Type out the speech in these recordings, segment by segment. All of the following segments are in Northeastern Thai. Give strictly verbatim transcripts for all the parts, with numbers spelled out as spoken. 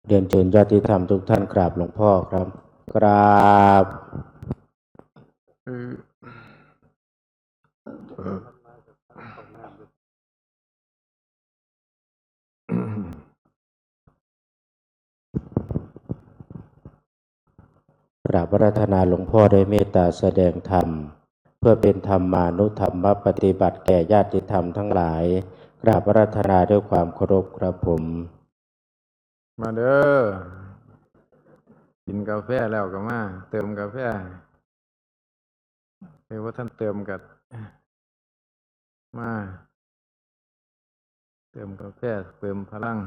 เรียนเชิญญาติธรรมทุกท่านกราบหลวงพ่อครับ กราบ กราบอาราธนาหลวงพ่อได้เมตตาแสดงธรรม เพื่อเป็นธรรมานุธรรมปฏิบัติแก่ญาติธรรมทั้งหลาย กราบอาราธนาด้วยความเคารพครับผม มาเด้อ กินกาแฟแล้วก็มา เติมกาแฟ เอ้ย ว่าท่านเติมกัด มา เติมกาแฟ เติมพลัง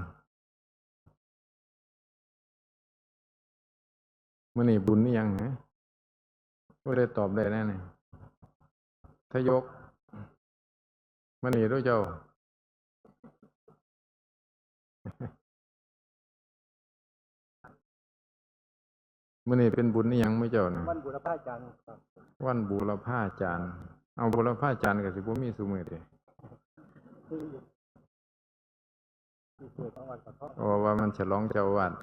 มื้อนี้บุญนี่ยังฮะ บ่ได้ตอบได้แน่นี่ ทยก มื้อนี้รู้เจ้า มื้อนี้เป็นบุญนี่ยังมื้อเจ้านี่ วันบูรพาจารย์ครับ วันบูรพาจารย์ เอาบูรพาจารย์ก็สิบ่มีซุมื้อติ คืออยู่ ที่เกิดของวันกระท่อม โอ้ ว่ามันฉลองเจ้าอาวาส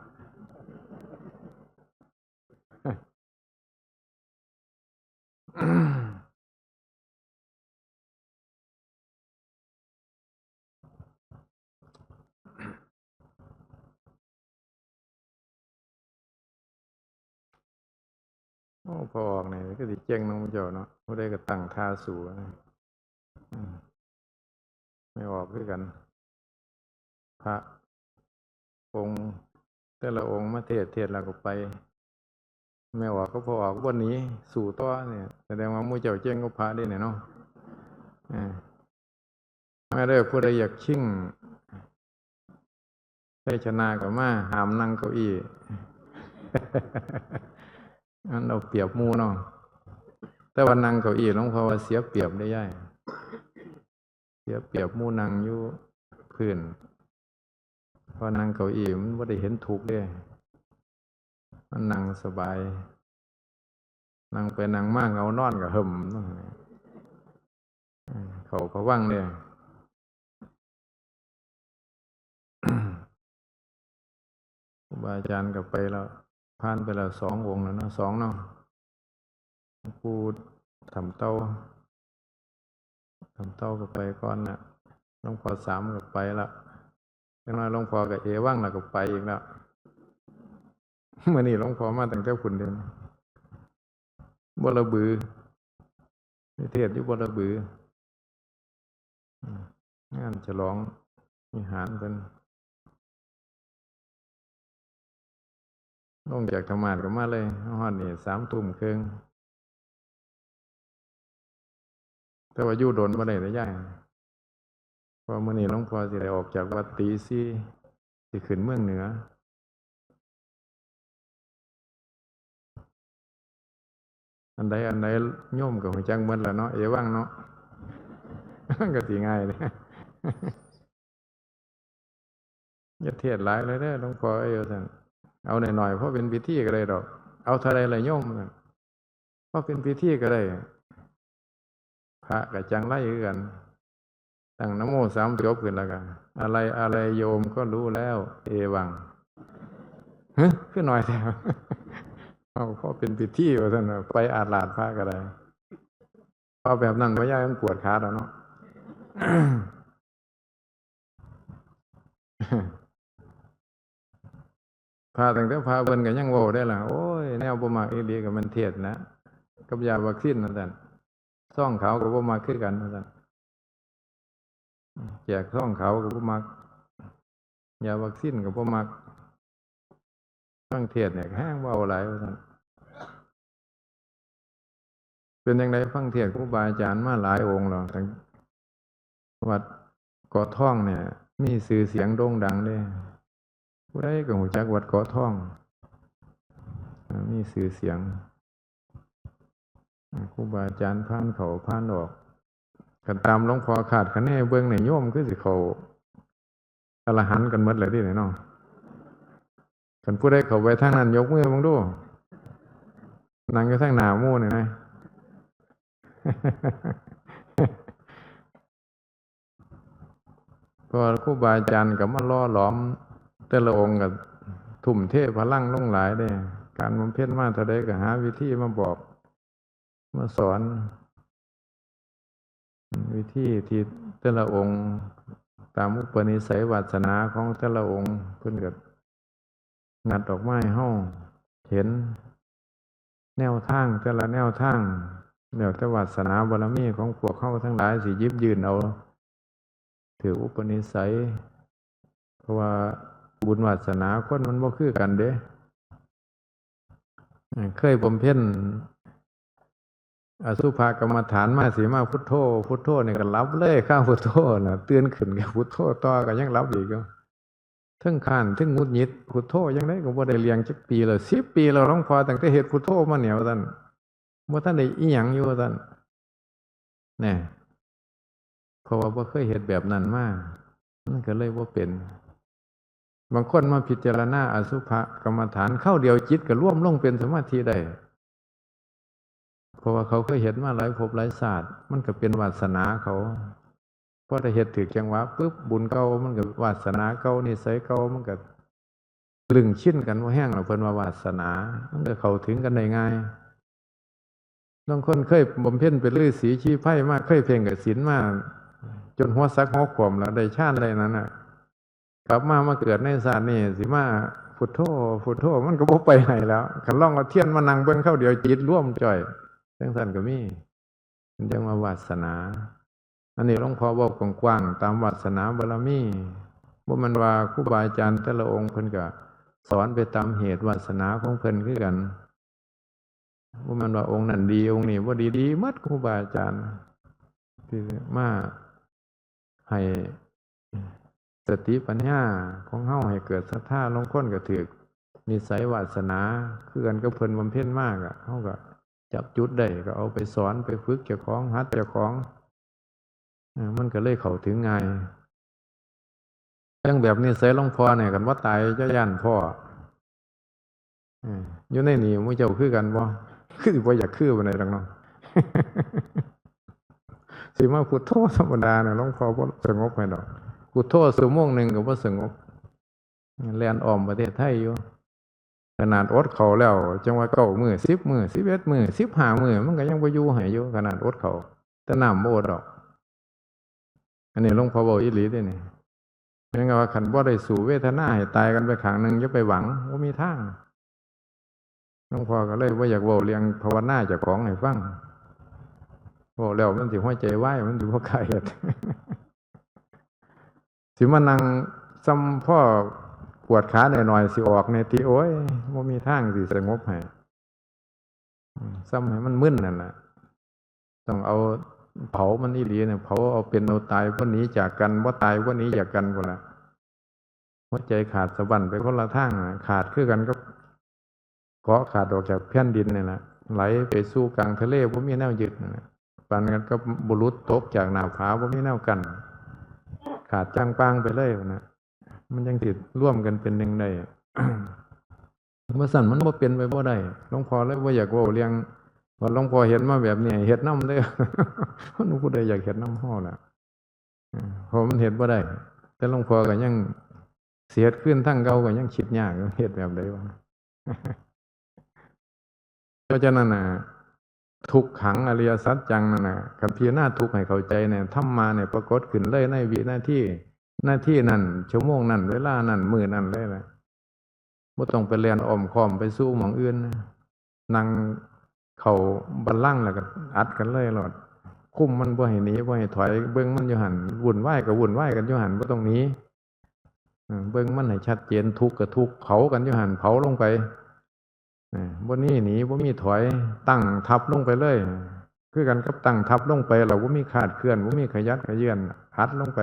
โอ้ พอออกนี่ก็สิเจ๋งเนาะหมู่เจ้าเนาะ ผู้ใดก็ตั้งท่าสู้นะ อืม ไม่ออกคือกัน พระองค์ แต่ละองค์มาเทศน์ เทศน์แล้วก็ไป แม่ออกก็พอออก บ่หนี สู้ต่อเนี่ย แสดงว่าหมู่เจ้าเจ๋งกว่าพระเด้เนี่ยเนาะ อ่า มาเด้อ ผู้ใดอยากชิงชัยชนะก็มา ห้ามนั่งเก้าอี้ มันเอาเปรียบหมู่เนาะ แต่ว่านั่งเก้าอี้หลวงพ่อว่าเสียเปรียบได้ย่าย เสียเปรียบหมู่นั่งอยู่พื้น เพราะนั่งเก้าอี้มันบ่ได้เห็นทุกข์เด้ มันนั่งสบาย นั่งไปนั่งมาเหงานอนก็หึม เข้าผวังค์เด้ ครูบาอาจารย์ก็ไปแล้ว ผ่านไปแล้วสององค์แล้วเนาะ สองเนาะ หลวงปู่ถ้ำเต่า ถ้ำเต่าก็ไปก่อนน่ะ หลวงพ่อสามก็ไปละ จักหน่อยหลวงพ่อก็เอวังแล้วก็ไปอีกแล้ว มื้อนี้หลวงพ่อมาตั้งแต่พุ้นเด้ บรบือ นิเทศอยู่บรบือ อืม งานฉลองวิหารเพิ่น ลงจากธรรมาสน์ก็มาเลย มาฮอดนี่สามทุ่มครึ่ง แต่ว่าอยู่โดนบ่ได้เด้อย่าย เพราะมื้อนี้หลวงพ่อสิได้ออกจากวัดตีสี่ สิขึ้นเมืองเหนือ อันใดอันใดโยมก็ฮู้จักหมดแล้วเนาะ เอวังเนาะ มันก็สิง่ายเด้ อย่าเทศน์หลายเลยเด้อหลวงพ่อเอ้ย ว่าซั่น เอาหน่อยๆ พอเป็นพิธีก็ได้ดอก เอาเท่าใดล่ะโยม ว่าซั่น พอเป็นพิธีก็ได้ พระก็จังไรคือกัน ตั้งนะโมสามจบขึ้นแล้วก็ อะไรอะไรโยมก็รู้แล้ว เอวัง ฮะ คือน้อยแท้ เอาพอเป็นพิธีว่าซั่นน่ะ ไปอาลาดพระก็ได้ เอาแบบนั้นบ่ย่ายมันปวดขาแล้วเนาะ พระตั้งแต่พระเพิ่นก็ยังเว้าได้ล่ะ โอ้ย แนวบ่มักอีหลีก็แม่นเทศน์นะ กับยาวัคซีนนั่นซั่น ซองขาวก็บ่มักคือกันว่าซั่น แจกซองขาวก็บ่มัก ยาวัคซีนก็บ่มัก ฟังเทศน์เนี่ยแฮงเว้าหลายว่าซั่น เป็นจั่งใด ฟังเทศน์ครูบาอาจารย์มาหลายองค์แล้ว ตั้งวัดเกาะทองเนี่ย มีชื่อเสียงโด่งดังเด้ ผู้ใดก็รู้จักวัดเกาะทอง อ่า มีชื่อเสียง อ่า ครูบาอาจารย์ผ่านเข้าผ่านออก คันตามหลวงพ่อคาดคะเนเบิ่งนี่โยมคือสิเข้าอรหันต์กันหมดแล้วเด้เนาะ คันผู้ใดเข้าไปทางนั้นยกมือเบิ่งดู นั่งอยู่ทางหน้าหมู่นี่นะ เพราะว่าครูบาอาจารย์ก็มาหล่อหลอม แต่ละองค์ก็ถ ทุ่มเทพลังลงหลายเด้ การบำเพ็ญมาเท่าใดก็หาวิธีมาบอก มาสอน วิธีที่แต่ละองค์ ตามอุปนิสัยวาสนาของแต่ละองค์ เพิ่นก็งัดออกมาให้เฮาเห็น แนวทางแต่ละแนวทาง แล้วแต่วาสนาบารมีของพวกเฮาทั้งหลายสิหยิบยื่นเอา ถืออุปนิสัย เพราะว่าบุญวาสนาคนมันบ่คือกันเด้ เคยบำเพ็ญอสุภกรรมฐานมาสิมาพุทโธ พุทโธนี่ก็หลับเลย คาพุทโธน่ะ ตื่นขึ้นก็พุทโธต่อ ก็ยังหลับอีกอยู่ เทิงค้านเทิงหงุดหงิด พุทโธจั่งใดก็บ่ได้เรื่องจักปีแล้ว สิบปีแล้ว หลวงพ่อตั้งแต่เฮ็ดพุทโธมาเนี่ย ว่าซั่น บ่ทันได้อิหยังอยู่ ว่าซั่น แน่ เพราะว่าบ่เคยเฮ็ดแบบนั้นมา มันก็เลยบ่เป็น บางคนมาพิจารณาอสุภกรรมฐานคราวเดียวจิตก็รวมลงเป็นสมาธิได้ เพราะว่าเขาเคยเฮ็ดมาหลายภพหลายชาติ มันก็เป็นวาสนาเขา พอได้เฮ็ดถืกจังหวะปุ๊บ บุญเก่ามันก็ วาสนาเก่า นิสัยเก่ามันก็ลึงชินกันบ่แฮงแล้ว เพิ่นว่าวาสนา มันก็เข้าถึงกันได้ง่าย บางคนเคยบำเพ็ญเป็นฤๅษีชีไพรมา เคยเพ่งกสิณมา จนหัวสักหัวขวมแล้ว ได้ฌานได้นั้นน่ะ กลับมา มาเกิดในชาตินี้สิมาพุทโธ พุทโธ มันก็บ่ไปไหนแล้ว คันลองเอาเทียนมานั่งเบิ่งคราวเดียวจิตรวมจ้อย จั่งซั่นก็มี มันจั่งว่าวาสนา อันนี้หลวงพ่อเว้ากว้างๆ ตามวาสนาบารมี บ่แม่นว่าครูบาอาจารย์แต่ละองค์เพิ่นก็สอนไปตามเหตุวาสนาของเพิ่นคือกัน บ่แม่นว่าองค์นั้นดี องค์นี้บ่ดี ดีหมดครูบาอาจารย์ ที่มาให้สติปัญญาของเฮาให้เกิดศรัทธา ลางคนก็ถืกนิสัยวาสนา คือกันกับเพิ่นบำเพ็ญมากอะ เฮาก็จับจุดได้ก็เอาไปสอนไปฝึกเจ้าของ หัดเจ้าของ เออ มันก็เลยเข้าถึงง่าย จั่งแบบนิสัยหลวงพ่อเนี่ย คันว่าตายจะย้านพ้อ เออ อยู่ในนี่หมู่เจ้าคือกันบ่ คือสิบ่อยากคือปานใดดอกเนาะ สิมาพุทโธธรรมดาเนี่ย หลวงพ่อบ่สงบให้ดอก พุทโธชั่วโมงหนึ่งก็บ่สงบ แล่นอ้อมประเทศไทยอยู่ ขนาดอดข้าวแล้ว จั่งว่าเก้ามื้อ สิบมื้อ สิบเอ็ดมื้อ สิบห้ามื้อ มันก็ยังบ่อยู่ให้อยู่ ขนาดอดข้าว แต่น้ำบ่อดดอก อันนี้หลวงพ่อเว้าอีหลีเด้นี่ แม่นว่าคันบ่ได้สู้เวทนาให้ตายกันไปข้างหนึ่ง อย่าไปหวัง บ่มีทาง หลวงพ่อก็เลยบ่อยากเว้าเรื่องภาวนาเจ้าของให้ฟัง เว้าแล้วมันสิหัวใจวาย มันสิบ่กล้าเฮ็ด สิมานั่งส่ำพอกวาดขาหน่อยๆ สิออกแน่ติ โอ้ย บ่มีทางสิสงบให้ อืม ส่ำให้มันมึนนั่นน่ะ ต้องเอาเผามันอีหลีเนี่ย เผาเอาเป็นเอาตาย บ่หนีจากกัน บ่ตายบ่หนีจากกันพุ้นล่ะ หัวใจขาดสะบั้นไปคนละทางน่ะ ขาดคือกันกับเกาะขาดออกจากแผ่นดินนี่แหละ ไหลไปสู่กลางทะเล บ่มีแนวยึดนั่นน่ะ ปานกันกับบุรุษตกจากหน้าผา บ่มีแนวกั้น ขาดจ่างปางไปเลยพุ้นน่ะ มันจั่งสิรวมกันเป็นหนึ่งได้ บ่ซั้นมันบ่เป็นไปบ่ได้ หลวงพ่อเลยบ่อยากเว้าเรื่อง ว่าหลวงพ่อเฮ็ดมาแบบนี้ เฮ็ดนำเด้อ มันผู้ใดอยากเฮ็ดนำเฮาล่ะ เออ เพราะมันเฮ็ดบ่ได้ แต่หลวงพ่อก็ยังสิเฮ็ดคืนทางเก่า ก็ยังคิดยากอยู่ เฮ็ดแบบใดวะ เพราะฉะนั้นน่ะ ทุกขังอริยสัจจังนั่นน่ะ คันพิจารณาทุกข์ให้เข้าใจเนี่ย ธรรมะเนี่ยปรากฏขึ้นเลยในวินาที นาทีนั้น ชั่วโมงนั้น เวลานั้น มื้อนั้นเลยล่ะ บ่ต้องไปแล่นอ้อมค้อมไปสู่หม่องอื่นนะ นั่งเข้าบัลลังก์แล้วก็อัดกันเลยโลด คุมมันบ่ให้หนี บ่ให้ถอย เบิ่งมันอยู่หั่น วุ่นวายก็วุ่นวายกันอยู่หั่น บ่ต้องหนี เออ เบิ่งมันให้ชัดเจน ทุกข์ก็ทุกข์ เผากันอยู่หั่น เผาลงไป เออ บ่มีหนี บ่มีถอย ตั้งทัพลงไปเลย คือกันกับตั้งทัพลงไป แล้วบ่มีคลาดเคลื่อน บ่มีขยับเขยื้อน อัดลงไป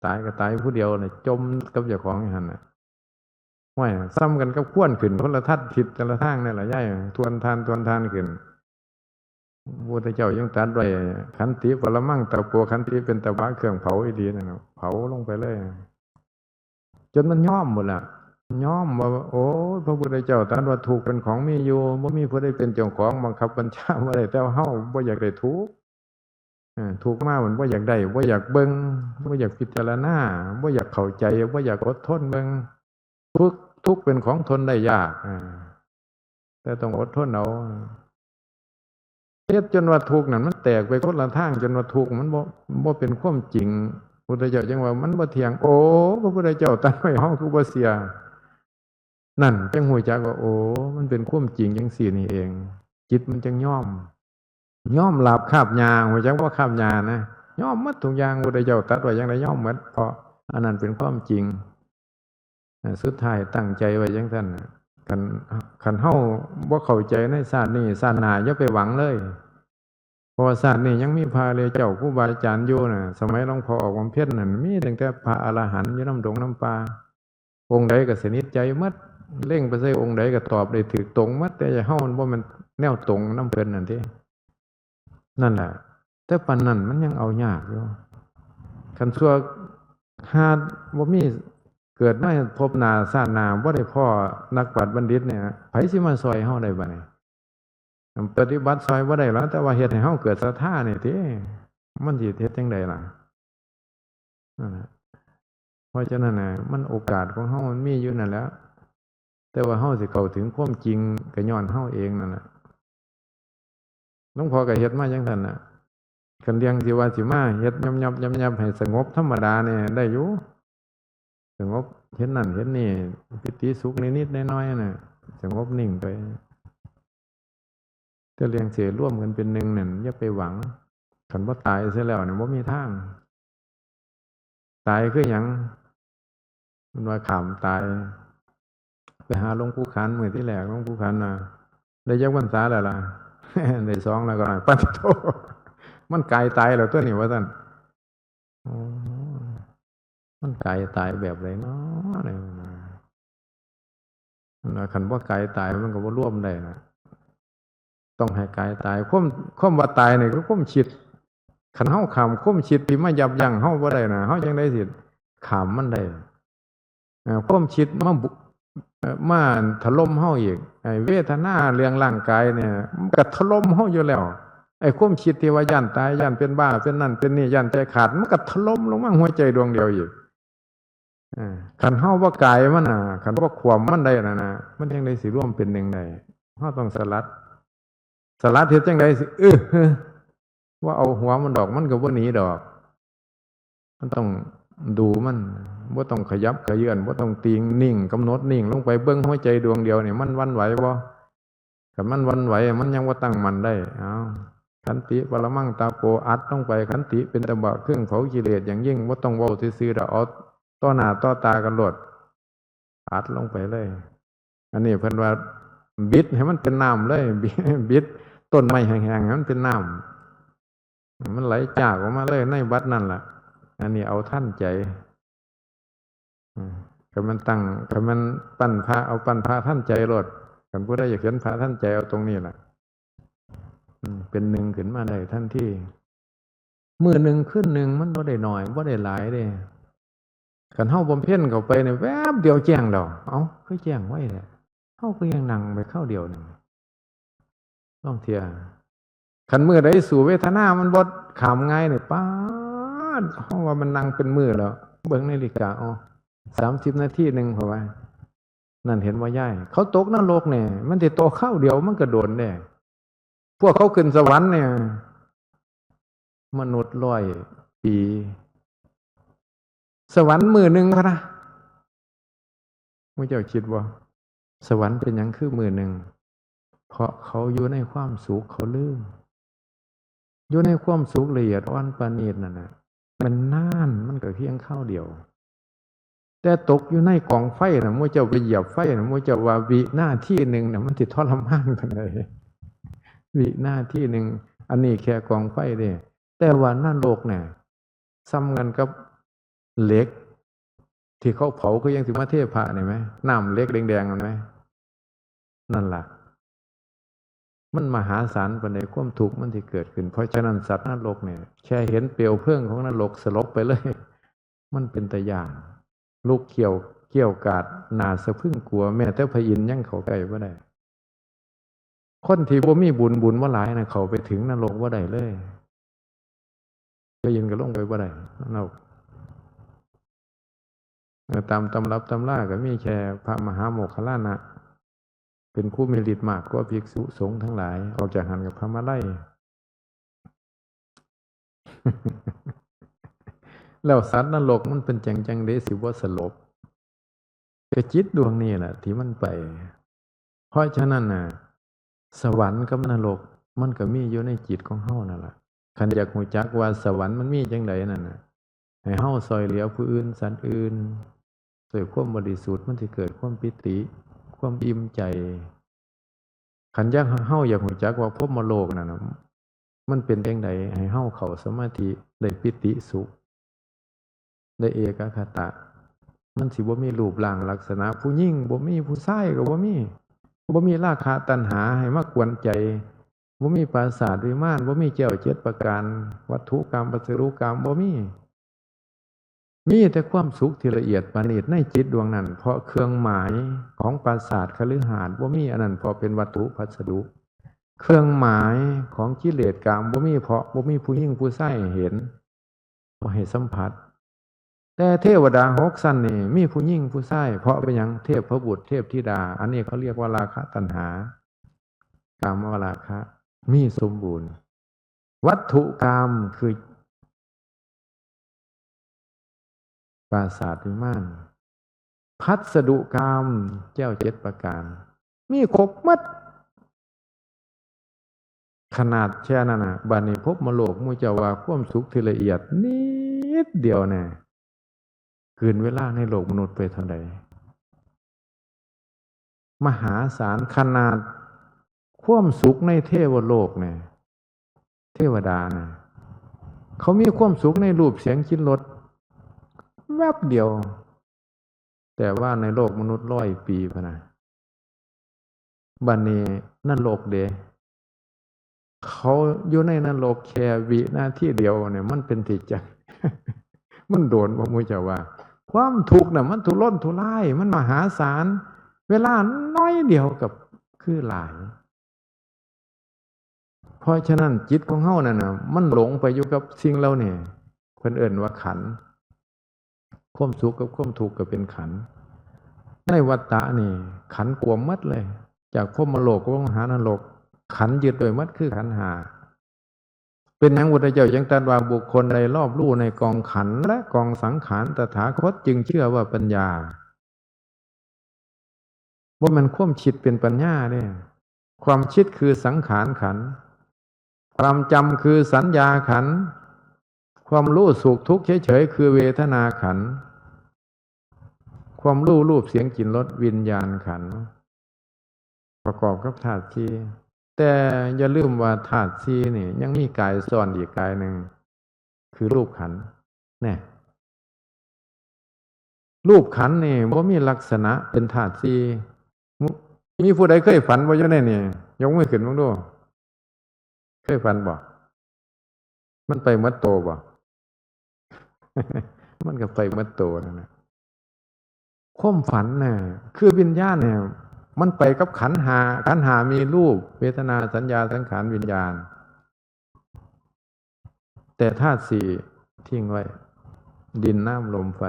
ตายก็ตายผู้เดียวน่ะ จ่มกับเจ้าของอยู่หั่นน่ะ ห้วย ส่ำกันกับควันขึ้นคนละทัศทิศแต่ละทางนี่ล่ะ ย้ายทวนทาน ทวนทานขึ้น พระพุทธเจ้ายังตรัสไว้ ขันติปรมังตะโป ขันติเป็นตะบะเครื่องเผาอีหลีนั่นน่ะ เผาลงไปเลย จนมันยอมหมดละ ยอมว่า โอ้ย พระพุทธเจ้าตรัสว่าทุกข์เป็นของมีอยู่ บ่มีผู้ใดเป็นเจ้าของ บังคับบัญชาบ่ได้ แต่ว่าเฮาบ่อยากได้ทุกข์ เออ ทุกข์มามันบ่อยากได้ บ่อยากเบิ่ง บ่อยากพิจารณา บ่อยากเข้าใจ บ่อยากอดทนเบิ่ง ทุกข์ ทุกข์เป็นของทนได้ยาก อ่า แต่ต้องอดทนเอา เฮ็ดจนว่าทุกข์นั่นมันแตกไปคนละทาง จนว่าทุกข์มันบ่ บ่เป็นความจริง พุทธเจ้าจึงว่ามันบ่เที่ยง โอ้ พระพุทธเจ้าตรัสไว้ เฮาคือบ่เชื่อ นั่นจังฮู้จักว่า โอ้ มันเป็นความจริงจังซี่นี่เอง จิตมันจังยอม ยอมหลาบคาบหญ้า ฮู้จักบ่คาบหญ้านะ ยอมหมดทุกอย่าง พุทธเจ้าตรัสว่าจั่งใดยอมหมด เพราะอันนั้นเป็นความจริง อ่า สุดท้ายตั้งใจไว้จั่งซั่นน่ะ คัน คันเฮาบ่เข้าใจในชาตินี้ ชาติหน้าอย่าไปหวังเลย เพราะว่าชาตินี้ยังมีพระอริยเจ้าครูบาอาจารย์อยู่น่ะ สมัยหลวงพ่อออกบำเพ็ญนั่น มีตั้งแต่พระอรหันต์อยู่นำดงนำป่า องค์ใดก็สนิทใจหมด เล็งไปใส่องค์ใดก็ตอบได้ถูกตรงหมด แต่เฮามันบ่แม่นแนวตรงนำเพิ่นนั่นเด้ นั่นแหละ แต่ปานนั้นมันยังเอายากอยู่ คันชั่วหาบ่มี เกิดมาพบหน้าชาติหน้าบ่ได้พ้อนักปราชญ์บัณฑิตเนี่ย ไผสิมาซ่อยเฮาได้บัดนี้ ปฏิบัติซ่อยบ่ได้หรอก แต่ว่าเฮ็ดให้เฮาเกิดศรัทธานี่ติ มันสิเฮ็ดจั่งใดล่ะ นั่นแหละ เพราะฉะนั้นน่ะ มันโอกาสของเฮามันมีอยู่นั่นแหละ แต่ว่าเฮาสิเข้าถึงความจริงก็ย้อนเฮาเองนั่นแหละ หลวงพ่อก็เฮ็ดมาจั่งซั่นน่ะ คันเรื่องที่ว่าสิมาเฮ็ดยับๆๆๆ ให้สงบธรรมดาเนี่ยได้อยู่ สงบ เฮ็ดนั่นเฮ็ดนี่ ปีติสุขนิดๆน้อยๆน่ะ สงบนิ่งไป แต่เรื่องสิรวมกันเป็นหนึ่งนั่นอย่าไปหวัง คันบ่ตายเสียแล้วนี่บ่มีทาง ตายคือหยัง มันว่าข้ามตาย ไปหาหลวงปู่ขันมื้อที่แรก หลวงปู่ขันน่ะ ได้จักพรรษาแล้วล่ะ ได้สองแล้วก็ ปัดโธ่ มันกายตายแล้วตัวนี้ ว่าซั่น อ๋อ มันกายตายแบบใดน้อ เนี่ยนะ นะ คันว่ากายตายมันก็บ่รวมได้นะ ต้องให้กายตาย ความ ความว่าตายนี่คือความคิด คันเฮาข้ามความคิดที่มายับยั้งเฮาบ่ได้นะ เฮาจั่งใดสิข้ามมันได้ เอ่อ ความคิดมาบุ เอ่อ มาถล่มเฮาอีก ไอ้เวทนาเรื่องร่างกายเนี่ย มันก็ถล่มเฮาอยู่แล้ว ไอ้ความคิดที่ว่าย้านตาย ย้านเป็นบ้า เป็นนั่นเป็นนี่ ย้านใจขาด มันก็ถล่มลงมาหัวใจดวงเดียวอีก เออ คันเฮาบ่กายมันน่ะ คันบ่ขวมมันได้น่ะนะ มันจั่งใดสิรวมเป็นหนึ่งได้ เฮาต้องสลัด สลัดเฮ็ดจั่งใดสิ เออ เออ ว่าเอาหัวมันดอก มันก็บ่หนีดอก มันต้องดูมัน บ่ต้องขยับเขยื้อน บ่ต้องติ่ง นิ่ง กำหนดนิ่งลงไป เบิ่งหัวใจดวงเดียวนี่ มันหวั่นไหวบ่ คันมันหวั่นไหว มันยังบ่ตั้งมั่นได้ เอา ขันติปรมังตาโป อัดลงไป ขันติเป็นตะบะเครื่องเผากิเลสอย่างยิ่ง บ่ต้องเว้าซื่อๆดอก เอาต่อหน้าต่อตากันโลด อัดลงไปเลย อันนี้เพิ่นว่าบิดให้มันเป็นน้ำเลย บิด บิดต้นไม้แห้งๆให้มันเป็นน้ำ มันไหลจากออกมาเลยในบัดนั้นล่ะ อันนี้เอาทันใจ อืม คันมันตั้ง คันมันปั้นพระ เอาปั้นพระทันใจโลด คันผู้ใดอยากเห็นพระทันใจ เอาตรงนี้ล่ะ อืม เป็นหนึ่งขึ้นมาได้ทันที มื้อหนึ่งคืนหนึ่งมันบ่ได้น้อย บ่ได้หลายเด้ คันเฮาบำเพ็ญเข้าไปเนี่ย แวบเดียวแจ้งแล้ว เอ้า คือแจ้งไวแท้ เฮาก็ยังนั่งไปคราวเดียวหนึ่ง ลองเทื่อ คันมื้อใดสู้เวทนามันบ่ข้ามง่ายนี่ ป๊าด เฮาว่ามันนั่งเป็นมื้อแล้ว เบิ่งนาฬิกา อ๋อ สามสิบนาทีหนึ่ง เพราะว่า นั่นเห็นบ่ยาย เขาตกนรกเนี่ย มันสิตกคราวเดียว มันก็โดนเด้ พวกเขาขึ้นสวรรค์เนี่ย มนุษย์ร้อยปี สวรรค์มื้อหนึ่งพะนะ หมู่เจ้าคิดบ่ สวรรค์เป็นหยังคือมื้อหนึ่ง เพราะเขาอยู่ในความสุข เขาลืม อยู่ในความสุขละเอียดอ่อนประณีตนั่นน่ะ มันนาน มันก็เพียงคราวเดียว แต่ตกอยู่ในกองไฟน่ะ หมู่เจ้าไปเหยียบไฟน่ะ หมู่เจ้าว่าวินาทีหนึ่งน่ะ มันสิทรมานปานใด วินาทีหนึ่ง อันนี้แค่กองไฟเด้ แต่ว่านรกเนี่ย ส่ำกันกับเหล็ก ที่เขาเผา คือยังสิมาเทพระนี่ไหม น้ำเหล็กแดงๆนั่นไหม นั่นล่ะ มันมหาศาลปานใด ความทุกข์มันที่เกิดขึ้น เพราะฉะนั้นสัตว์นรกเนี่ย แค่เห็นเปลวเพลิงของนรกสลบไปเลย มันเป็นตาย้าน ลุกเกี้ยว เกี้ยวกาด หน้าสะพรึงกลัว แม้แต่พระอินทร์ยังเข้าใกล้บ่ได้ คนที่บ่มีบุญ บุญบ่หลายนะ เข้าไปถึงนรกบ่ได้เลย พระอินทร์ก็ลงไปบ่ได้นรก เออ ตามตำรับตำราก็มีแค่พระมหาโมคคัลลานะ เป็นผู้มีฤทธิ์มากกว่าภิกษุสงฆ์ทั้งหลาย ออกจากหั้นก็พระมาลัย แล้วสัตว์นรกมันเป็นจั่งจั่งใด๋สิบ่สลบ ก็จิตดวงนี้แหละที่มันไป เพราะฉะนั้นน่ะ สวรรค์กับนรกมันก็มีอยู่ในจิตของเฮานั่นล่ะ คันอยากรู้จักว่าสวรรค์มันมีจั่งใด๋นั่นน่ะ ให้เฮาซ่อยเหลือผู้อื่นสัตว์อื่น ด้วยความบริสุทธิ์มันสิเกิดความปีติ ความอิ่มใจ คันอยาก เฮาอยากรู้จักว่าพรหมโลกนั่นน่ะ มันเป็นจั่งใด๋ ให้เฮาเข้าสมาธิได้ปีติสุข ได้เอกัคคตะ มันสิบ่มีรูปร่างลักษณะ ผู้หญิงบ่มี ผู้ชายก็บ่มี บ่มีราคะตัณหาให้มากวนใจ บ่มีปราสาทวิมาน บ่มีแก้วเจ็ดประการ วัตถุกรรม พัสดุกรรม บ่มี มีแต่ความสุขที่ละเอียดประณีตในจิตดวงนั้น เพราะเครื่องหมายของปราสาทคฤหาสน์บ่มี อันนั้นเพราะเป็นวัตถุพัสดุ เครื่องหมายของกิเลสกามบ่มี เพราะบ่มีผู้หญิงผู้ชายให้เห็น บ่ให้สัมผัส แต่เทวดาหกชั้นนี่มีผู้หญิงผู้ชาย เพราะเป็นหยัง เทพบุตรเทพธิดา อันนี้เขาเรียกว่าราคะตัณหา กามราคะ มีสมบูรณ์ วัตถุกามคือ ปราสาทวิมาน พัสดุกาม แก้วเจ็ดประการ มีครบหมด ขนาดแค่นั้นน่ะ บัดนี้พรหมโลกหมู่เจ้าว่าความสุขที่ละเอียดนิดเดียวแน่ กลืนเวลาในโลกมนุษย์ไปเท่าใด๋ มหาศาลขนาดความสุขในเทวโลกเนี่ย เทวดาน่ะ เขามีความสุขในรูปเสียงกลิ่นรสแวบเดียว แต่ว่าในโลกมนุษย์ร้อยปีพุ้นน่ะ บัดนี้นรกเด้ เขาอยู่ในนรกแค่วินาทีเดียวเนี่ย มันเป็นที่จั่ง มันโดนบ่หมู่เจ้าว่า ความทุกข์น่ะมันทุรนทุราย มันมหาศาล เวลาน้อยเดียวก็คือหลาย เพราะฉะนั้นจิตของเฮานั่นน่ะ มันหลงไปอยู่กับสิ่งเหล่านี้ เพิ่นเอิ้นว่าขันธ์ ความสุขกับความทุกข์ก็เป็นขันธ์ ในวัฏฏะนี่ขันธ์กวมหมดเลย จากพรหมโลกลงหานรก ขันธ์ยึดไว้หมดคือขันธ์ห้า เป็นหยังพุทธเจ้าจึงตรัสว่าบุคคลใดรอบรู้ในกองขันธ์และกองสังขาร ตถาคตจึงชื่อว่าปัญญา บ่แม่นความคิดเป็นปัญญาเด้ ความคิดคือสังขารขันธ์ ความจำคือสัญญาขันธ์ ความรู้สุขทุกข์เฉยๆ คือเวทนาขันธ์ ความรู้รูปเสียงกลิ่นรสวิญญาณขันธ์ ประกอบกับธาตุสี่ แต่อย่าลืมว่าธาตุสี่นี่ยังมีกายซ้อนอีกกายหนึ่ง คือรูปขันธ์ แน่ รูปขันธ์นี่บ่มีลักษณะเป็นธาตุสี่ มุ- มีผู้ใดเคยฝันบ่อยู่ในนี่ ยกมือขึ้นเบิ่งดู เคยฝันบ่ มันไปหมดโตบ่ มันก็ไปหมดโตนั่นแหละ ความฝันน่ะ คือวิญญาณเนี่ย มันไปกับขันธ์ห้า ขันธ์ห้ามีรูป เวทนา สัญญา สังขาร วิญญาณ แต่ธาตุสี่ทิ้งไว้ ดิน น้ำ ลม ไฟ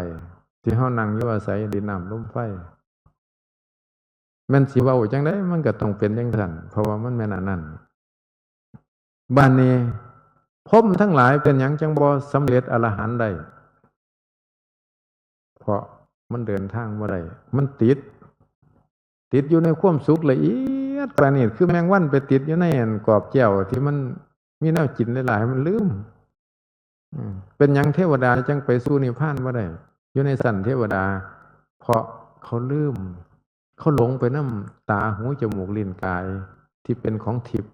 ที่เฮานั่งอยู่อาศัยดิน น้ำ ลม ไฟ แม่นสิเว้าจั่งใด๋ มันก็ต้องเป็นจั่งซั้น เพราะว่ามันแม่นอันนั้น บัดนี้ พรหมทั้งหลายเป็นหยังจั่งบ่สำเร็จอรหันต์ได้ เพราะมันเดินทางบ่ได้ มันติด ติดอยู่ในความสุขละเอียดประณีต คือแมงวันไปติดอยู่ในอันกรอบแก้วที่มันมีแนวกินหลายๆ มันลืม อืม เป็นหยังเทวดาจั่งไปสู่นิพพานบ่ได้ อยู่ในชั้นเทวดา เพราะเขาลืม เขาหลงไปนำตา หู จมูก ลิ้น กาย ที่เป็นของทิพย์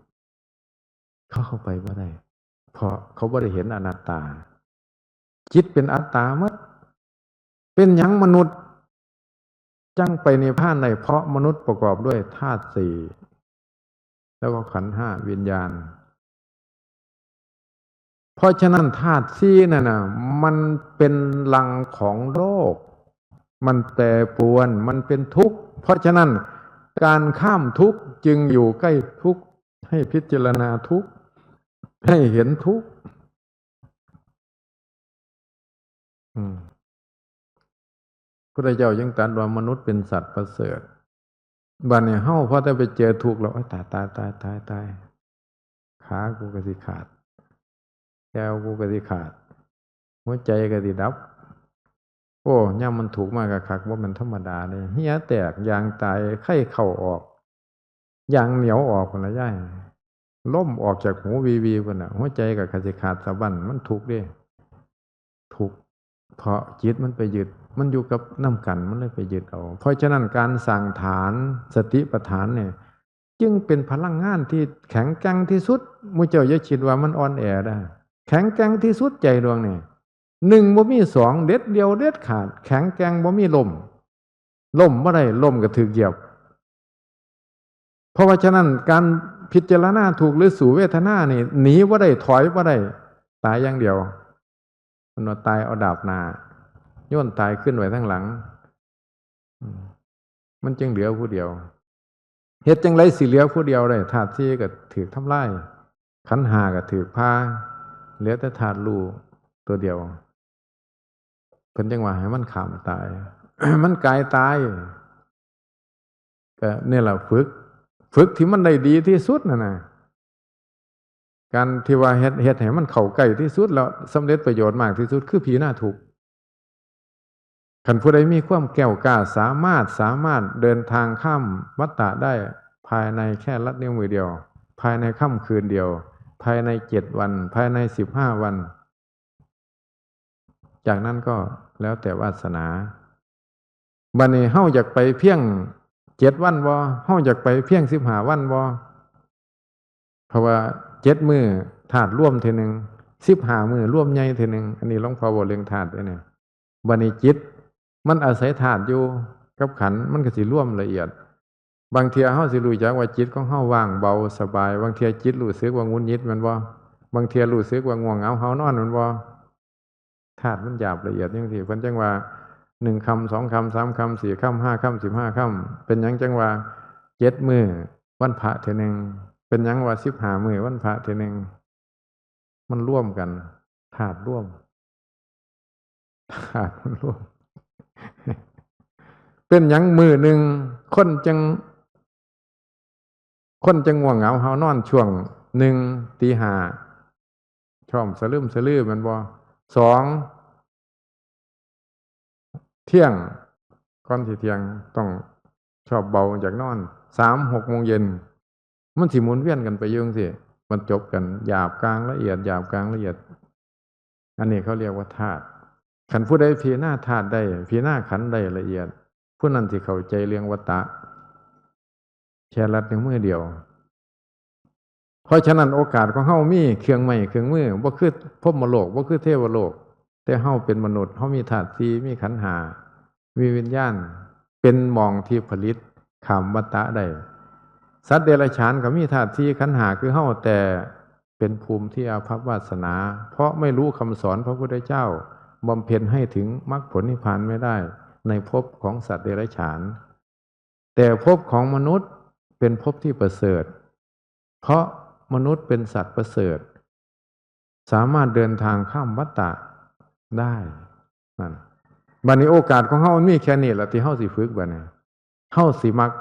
เขาเข้าไปบ่ได้ เพราะเขาบ่ได้เห็นอนัตตา จิตเป็นอัตตาหมด เป็นหยังมนุษย์จั่งไปนิพพานได้ เพราะมนุษย์ประกอบด้วยธาตุสี่ แล้วก็ขันธ์ห้า วิญญาณ เพราะฉะนั้นธาตุสี่นั่นน่ะ มันเป็นรังของโลก มันแปรปรวน มันเป็นทุกข์ เพราะฉะนั้นการข้ามทุกข์จึงอยู่ใกล้ทุกข์ ให้พิจารณาทุกข์ ให้เห็นทุกข์ อืม พุทธเจ้ายังตรัสว่ามนุษย์เป็นสัตว์ประเสริฐ บัดนี้เฮาพอแต่ไปเจอทุกข์แล้ว โอ๊ย ตาย ตาย ตาย ตาย ตาย ขากูก็สิขาด แข้วกูก็สิขาด หัวใจก็สิดับ โอ้ ยามมันทุกข์มากคักๆ บ่แม่นธรรมดาเด้ เหี่ยแตก ยางตาย ไข้เข้าออก ยางเหนียวออกพุ้นล่ะยาย ลมออกจากหูวีๆ พุ้นน่ะ หัวใจก็ ก็สิขาดสะบั้น มันทุกข์เด้ ทุกข์ เพราะจิตมันไปยึด มันอยู่กับนำกัน มันเลยไปยึดเอา เพราะฉะนั้นการสร้างฐาน สติปัฏฐานเนี่ย จึงเป็นพลังงานที่แข็งแกร่งที่สุด หมู่เจ้าอย่าคิดว่ามันอ่อนแอเด้อ แข็งแกร่งที่สุดใจดวงนี่ หนึ่งบ่มีสอง เด็ดเดี่ยวเด็ดขาด แข็งแกร่งบ่มีล้ม ล้มบ่ได้ ล้มก็ถืกเหยียบ เพราะว่าฉะนั้นการพิจารณาทุกข์หรือสู้เวทนานี่ หนีบ่ได้ ถอยบ่ได้ ตายอย่างเดียว เพิ่นว่าตายเอาดาบหน้า โยนตายขึ้นไว้ทางหลัง อืม มันจึงเหลือผู้เดียว เฮ็ดจั่งใดสิเหลือผู้เดียวได้ ธาตุสี่ก็ถืกทำลาย ขันธ์ห้าก็ถืกผ่า เหลือแต่ธาตุรู้ตัวเดียว เพิ่นจั่งว่าให้มันข้ามตาย มันกายตาย ก็นี่ล่ะฝึก ฝึกที่มันได้ดีที่สุดนั่นน่ะ การที่ว่าเฮ็ด เฮ็ดให้มันเข้าใกล้ที่สุดแล้วสำเร็จประโยชน์มากที่สุดคือพิจารณาทุกข์ คันผู้ใดมีความแกล้วกล้าสามารถ สามารถเดินทางข้ามวัฏฏะได้ภายในแค่ลัดนิ้วมือเดียว ภายในค่ำคืนเดียว ภายในเจ็ดวัน ภายในสิบห้าวัน จากนั้นก็แล้วแต่วาสนา บัดนี้เฮาอยากไปเพียงเจ็ดวันบ่ เฮาอยากไปเพียงสิบห้าวันบ่ เพราะว่าเจ็ดมื้อธาตุรวมเทื่อหนึ่ง สิบห้ามื้อรวมใหญ่เทื่อหนึ่ง อันนี้หลวงพ่อเว้าเรื่องธาตุเด้อเนี่ย บัดนี้จิตมันอาศัยธาตุอยู่กับขันธ์ มันก็สิรวมละเอียด บางเทื่อเฮาสิรู้จักว่าจิตของเฮาว่างเบาสบาย บางเทื่อจิตรู้สึกว่าหงุดหงิดแม่นบ่ บางเทื่อรู้สึกว่าง่วงเหงาหาวนอนแม่นบ่ ธาตุมันหยาบละเอียดจั่งซี้ เพิ่นจั่งว่า หนึ่งค่ำ สองค่ำ สามค่ำ สี่ค่ำ ห้าค่ำ สิบห้าค่ำ เป็นหยังจั่งว่า เจ็ดมื้อวันพระเทื่อหนึ่ง เป็นหยังว่า สิบห้ามื้อวันพระเทื่อหนึ่ง มันรวมกัน ธาตุรวม ธาตุมันรวม เป็นหยังมื้อหนึ่งคนจั่ง คนจั่งง่วงเหงาหาวนอนช่วง หนึ่ง ตีห้า ช่อมสะลึมสะลือแม่นบ่ สอง เที่ยง ก่อนสิเที่ยงต้องชอบเบาอยากนอน สาม หกโมงเย็น มันสิหมุนเวียนกันไปอยู่จั่งซี้ มันจบกัน หยาบกลางละเอียด หยาบกลางละเอียด อันนี้เขาเรียกว่าธาตุ คันผู้ใดพิจารณาธาตุได้ พิจารณาขันธ์ได้ละเอียด ผู้นั้นสิเข้าใจเรื่องวัฏฏะ แค่ลัดนิ้วมือเดียว เพราะฉะนั้นโอกาสของเฮามีเครื่องไม้เครื่องมือ บ่คือพรหมโลก บ่คือเทวโลก แต่เฮาเป็นมนุษย์ เฮามีธาตุสี่ มีขันธ์ห้า มีวิญญาณ เป็นหม่องที่ผลิตข้ามวัฏฏะได้ สัตว์เดรัจฉานก็มีธาตุสี่ขันธ์ห้าคือเฮา แต่เป็นภูมิที่อาภัพวาสนา เพราะไม่รู้คำสอนพระพุทธเจ้า บำเพ็ญให้ถึงมรรคผลนิพพานไม่ได้ ในภพของสัตว์เดรัจฉาน แต่ภพของมนุษย์เป็นภพที่ประเสริฐ เพราะมนุษย์เป็นสัตว์ประเสริฐ สามารถเดินทางข้ามวัฏฏะได้ นั่น บัดนี้โอกาสของเฮามันมีแค่นี้ล่ะ ที่เฮาสิฝึกบัดนี้ เฮาสิมัก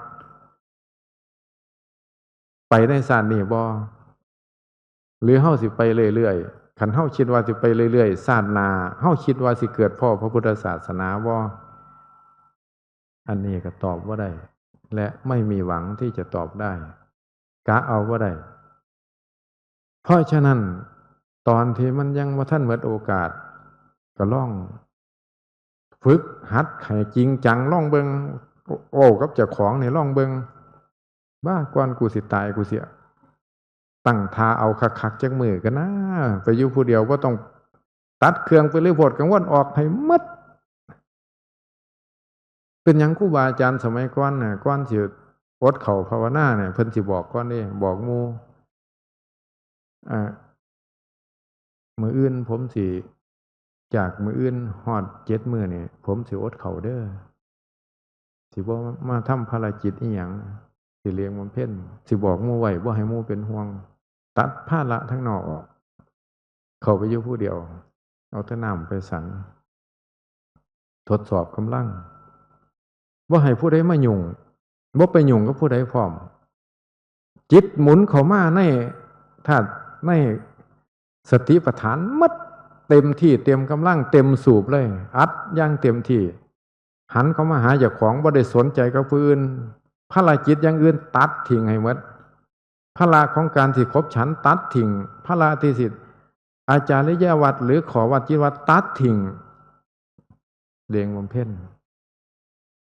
ไปในชาตินี้บ่ หรือเฮาสิไปเรื่อยๆ คันเฮาคิดว่าสิไปเรื่อยๆ ชาติหน้า เฮาคิดว่าสิเกิดพ้อพระพุทธศาสนาบ่ อันนี้ก็ตอบบ่ได้ และไม่มีหวังที่จะตอบได้ กะเอาบ่ได้ เพราะฉะนั้น ตอนที่มันยังบ่ทันหมดโอกาส ก็ลองฝึกหัดให้จริงจัง ลองเบิ่ง เว้ากับเจ้าของนี่ลองเบิ่ง บ้า ก่อนกูสิตาย กูสิตั้งท่าเอาคักๆ จักมื้อก่อนนะ ไปอยู่ผู้เดียว บ่ต้องตัดเครื่องไปเลย วิตกกังวลออกให้หมด เป็นหยังครูบาอาจารย์สมัยก่อนน่ะ ก่อนสิอดข้าวภาวนาเนี่ย เพิ่นสิบอกก่อนเด้ บอกหมู่ อ่า มื้ออื่นผมสิ จากมื้ออื่นฮอดเจ็ดมื้อนี่ ผมสิอดข้าวเด้อ สิบ่มาทำภารกิจอิหยัง สิเลียงบำเพ็ญ สิบอกหมู่ไว้ บ่ให้หมู่เป็นห่วง ตัดภาระทางนอกออก เข้าไปอยู่ผู้เดียว เอาแต่น้ำไปฉัน ทดสอบกำลัง บ่ให้ผู้ใดมายุ่ง บ่ไปยุ่งกับผู้ใดพร้อม จิตหมุนเข้ามาในธาตุ ในสติปัฏฐานหมด เต็มที่ เต็มกำลัง เต็มสูบเลย อัดอย่างเต็มที่ หันเข้ามาหาเจ้าของ บ่ได้สนใจกับผู้อื่น ภาระจิตอย่างอื่นตัดทิ้งให้หมด ภาระของการที่ขบฉันตัดทิ้ง ภาระที่สิ อาจาริยวัตรหรือข้อวัดจิตวัตรตัดทิ้ง เร่งบำเพ็ญ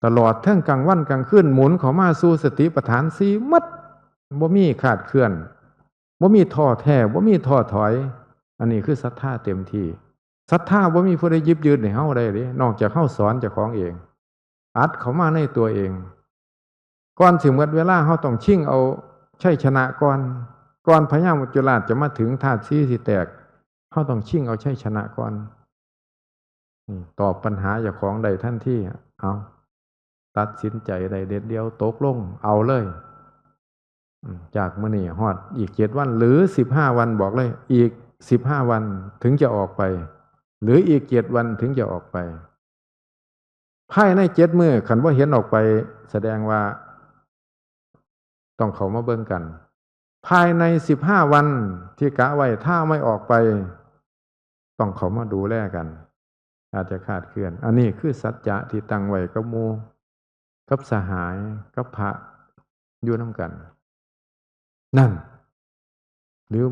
ตลอดทั้งกลางวันกลางคืน หมุนเข้ามาสู่สติปัฏฐานสี่หมด บ่มีขาดเคลื่อน บ่มีท้อแท้ บ่มีท้อถอย อันนี้คือศรัทธาเต็มที่ ศรัทธาบ่มีผู้ใดหยิบยืนให้เฮาได้เด้ นอกจากเฮาสอนเจ้าของเอง อัดเข้ามาในตัวเอง ก่อนสิหมดเวลา เฮาต้องชิงเอาชัยชนะก่อน ก่อนพญามัจจุราชจะมาถึง ธาตุสี่สิแตก เฮาต้องชิงเอาชัยชนะก่อน อืม ตอบปัญหาเจ้าของได้ทันที เอา ตัดสินใจได้เด็ดเดี่ยว ตกลง เอาเลย อืม จากมื้อนี้ฮอดอีกเจ็ดวัน หรือสิบห้าวัน บอกเลย อีกสิบห้าวันถึงจะออกไป หรืออีกเจ็ดวันถึงจะออกไป ภายในเจ็ดมื้อ คันบ่เห็นออกไป แสดงว่า ต้องเข้ามาเบิ่งกัน ภายในสิบห้าวันที่กะไว้ ถ้าไม่ออกไป ต้องเข้ามาดูแลกัน อาจจะคลาดเคลื่อน อันนี้คือสัจจะที่ตั้งไว้กับหมู่ กับสหาย กับพระอยู่นำกัน นั่น หรือ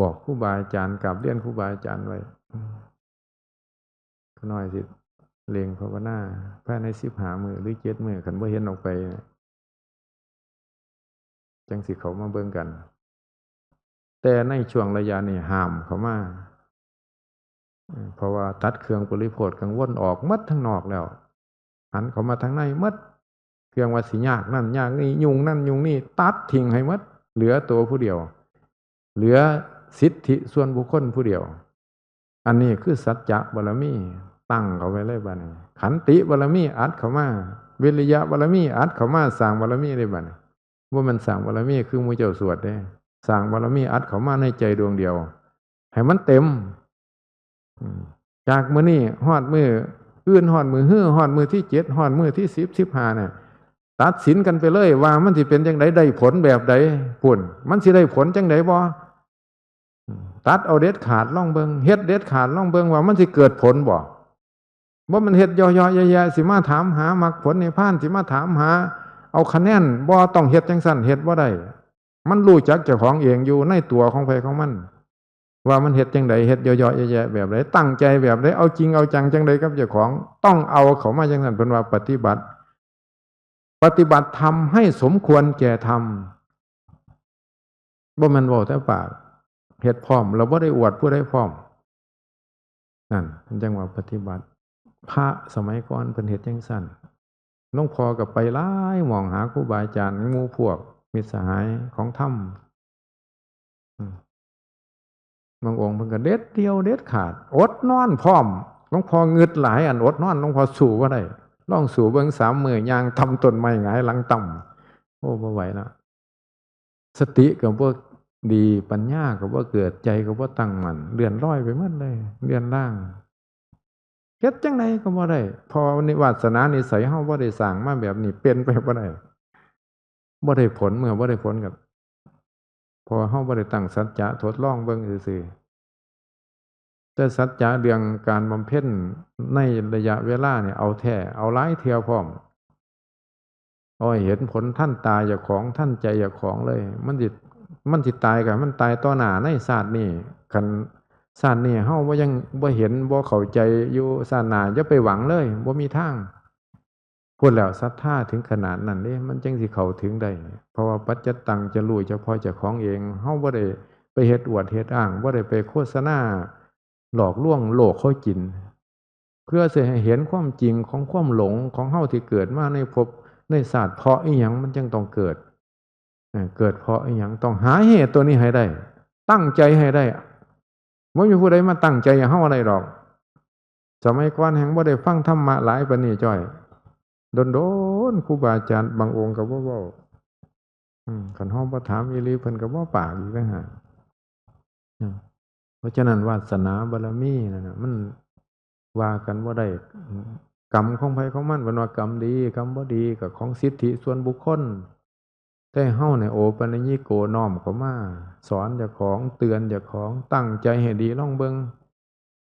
บอกครูบาอาจารย์ กราบเรียนครูบาอาจารย์ไว้ อืม ข้าน้อยสิเร่งภาวนา ภายในสิบห้ามื้อหรือเจ็ดมื้อ คันบ่เห็นออกไป จั่งสิเข้ามาเบิ่งกัน แต่ในช่วงระยะนี้ห้ามเข้ามา อืม เพราะว่าตัดเครื่องปริโภทกังวลออกหมดทางนอกแล้ว หันเข้ามาทางในหมด เครื่องว่าสิยากนั่นยากนี่ ยุ่งนั่นยุ่งนี่ ตัดทิ้งให้หมด เหลือตัวผู้เดียว เหลือสิทธิส่วนบุคคลผู้เดียว อันนี้คือสัจจะบารมี ตั้งเข้าไว้เลยบัดนี้ ขันติบารมีอัดเข้ามา วิริยะบารมีอัดเข้ามา สร้างบารมีเลยบัดนี้ บ่แม่นสร้างบารมีคือหมู่เจ้าสวดเด้ สร้างบารมีอัดเข้ามาในใจดวงเดียว ให้มันเต็ม อืม จากมื้อนี้ฮอดมื้ออื่น ฮอดมื้อฮือ ฮอดมื้อที่เจ็ด ฮอดมื้อที่สิบ สิบห้า น่ะ ตัดสินกันไปเลยว่ามันสิเป็นจั่งใด ได้ผลแบบใด พุ้น มันสิได้ผลจั่งใดบ่ อืม ตัดเอาเด็ดขาดลองเบิ่ง เฮ็ดเด็ดขาดลองเบิ่งว่ามันสิเกิดผลบ่ บ่แม่นเฮ็ดเยาะๆแยะๆ สิมาถามหามรรคผลนิพพาน สิมาถามหาเอาคะแนน บ่ต้องเฮ็ดจั่งซั้น เฮ็ดบ่ได้ มันรู้จักเจ้าของเองอยู่ในตัวของไผของมัน ว่ามันเฮ็ดจั่งใด เฮ็ดเยาะๆแยะๆแบบใด ตั้งใจแบบใด เอาจริงเอาจังจั่งใดกับเจ้าของ ต้องเอาเข้ามาจั่งซั้น เพิ่นว่าปฏิบัติ ปฏิบัติธรรมให้สมควรแก่ธรรม บ่แม่นเว้าแต่ปาก เฮ็ดพร้อม แล้วบ่ได้อวดผู้ใดพร้อม นั่น มันจั่งว่าปฏิบัติ พระสมัยก่อนเพิ่นเฮ็ดจั่งซั้น หลวงพ่อก็ไปหลายหม่อง หาครูบาอาจารย์ หมู่พวกมิตรสหายของธรรม อืม บางองค์เพิ่นก็เด็ดเดี่ยวเด็ดขาด อดนอนพร้อม หลวงพ่องึดหลาย อันอดนอน หลวงพ่อสู้บ่ได้ ลองสู้เบิ่ง สามมื้อย่างต่ำต้นไม้หงายหลังต่ำ โอ้ บ่ไหวแล้ว สติก็บ่ดี ปัญญาก็บ่เกิด ใจก็บ่ตั้งมั่น เลื่อนลอยไปหมดเลย เลื่อนลาง เฮ็ดจั่งใดก็บ่ได้ เพราะว่านิ วาสนานิสัยเฮาบ่ได้สร้างมาแบบนี้ เป็นไปบ่ได้ บ่ได้ผล เมื่อบ่ได้ผลก็ เพราะว่าเฮาบ่ได้ตั้งสัจจะทดลองเบิ่งซื่อๆ แต่สัจจะเรื่องการบำเพ็ญในระยะเวลาเนี่ย เอาแท้ เอาหลายเทื่อพร้อม เอาให้เห็นผลทันตาเจ้าของ ทันใจเจ้าของเลย มันสิ มันสิตายก็ให้มันตายต่อหน้าในชาตินี้ คันชาตินี้เฮาบ่ยังบ่เห็น บ่เข้าใจอยู่ ชาติหน้าอย่าไปหวังเลย บ่มีทาง พูดแล้วศรัทธาถึงขนาดนั้นเด้ มันจั่งสิเข้าถึงได้ เพราะว่าปัจจัตตังจะรู้เฉพาะเจ้าของเอง เฮาบ่ได้ไปเฮ็ดอวดเฮ็ดอ้าง บ่ได้ไปโฆษณาหลอกลวงโลกเขากิน เพื่อสิให้เห็นความจริงของความหลงของเฮาที่เกิดมาในภพในชาติ เพราะอิหยังมันจั่งต้องเกิด เอ่อ เกิดเพราะอิหยัง ต้องหาเหตุตัวนี้ให้ได้ ตั้งใจให้ได้ บ่มีผู้ใดมาตั้งใจให้เฮาได้ดอก สมัยก่อนแฮ่งบ่ได้ฟังธรรมะหลายปานนี้จ้อย โดนๆ ครูบาอาจารย์บางองค์ก็บ่เว้า อืม คันเฮาบ่ถามอีหลีเพิ่นก็บ่ปากอีกต่างหาก อืม เพราะฉะนั้นวาสนาบารมีนั่นน่ะ มันว่ากันบ่ได้ อืม กรรมของไผของมัน เพิ่นว่ากรรมดีกรรมบ่ดีก็ของสิทธิส่วนบุคคล แต่เฮาเนี่ยโอปัญญิโก น้อมเข้ามา สอนเจ้าของ เตือนเจ้าของ ตั้งใจให้ดีลองเบิ่ง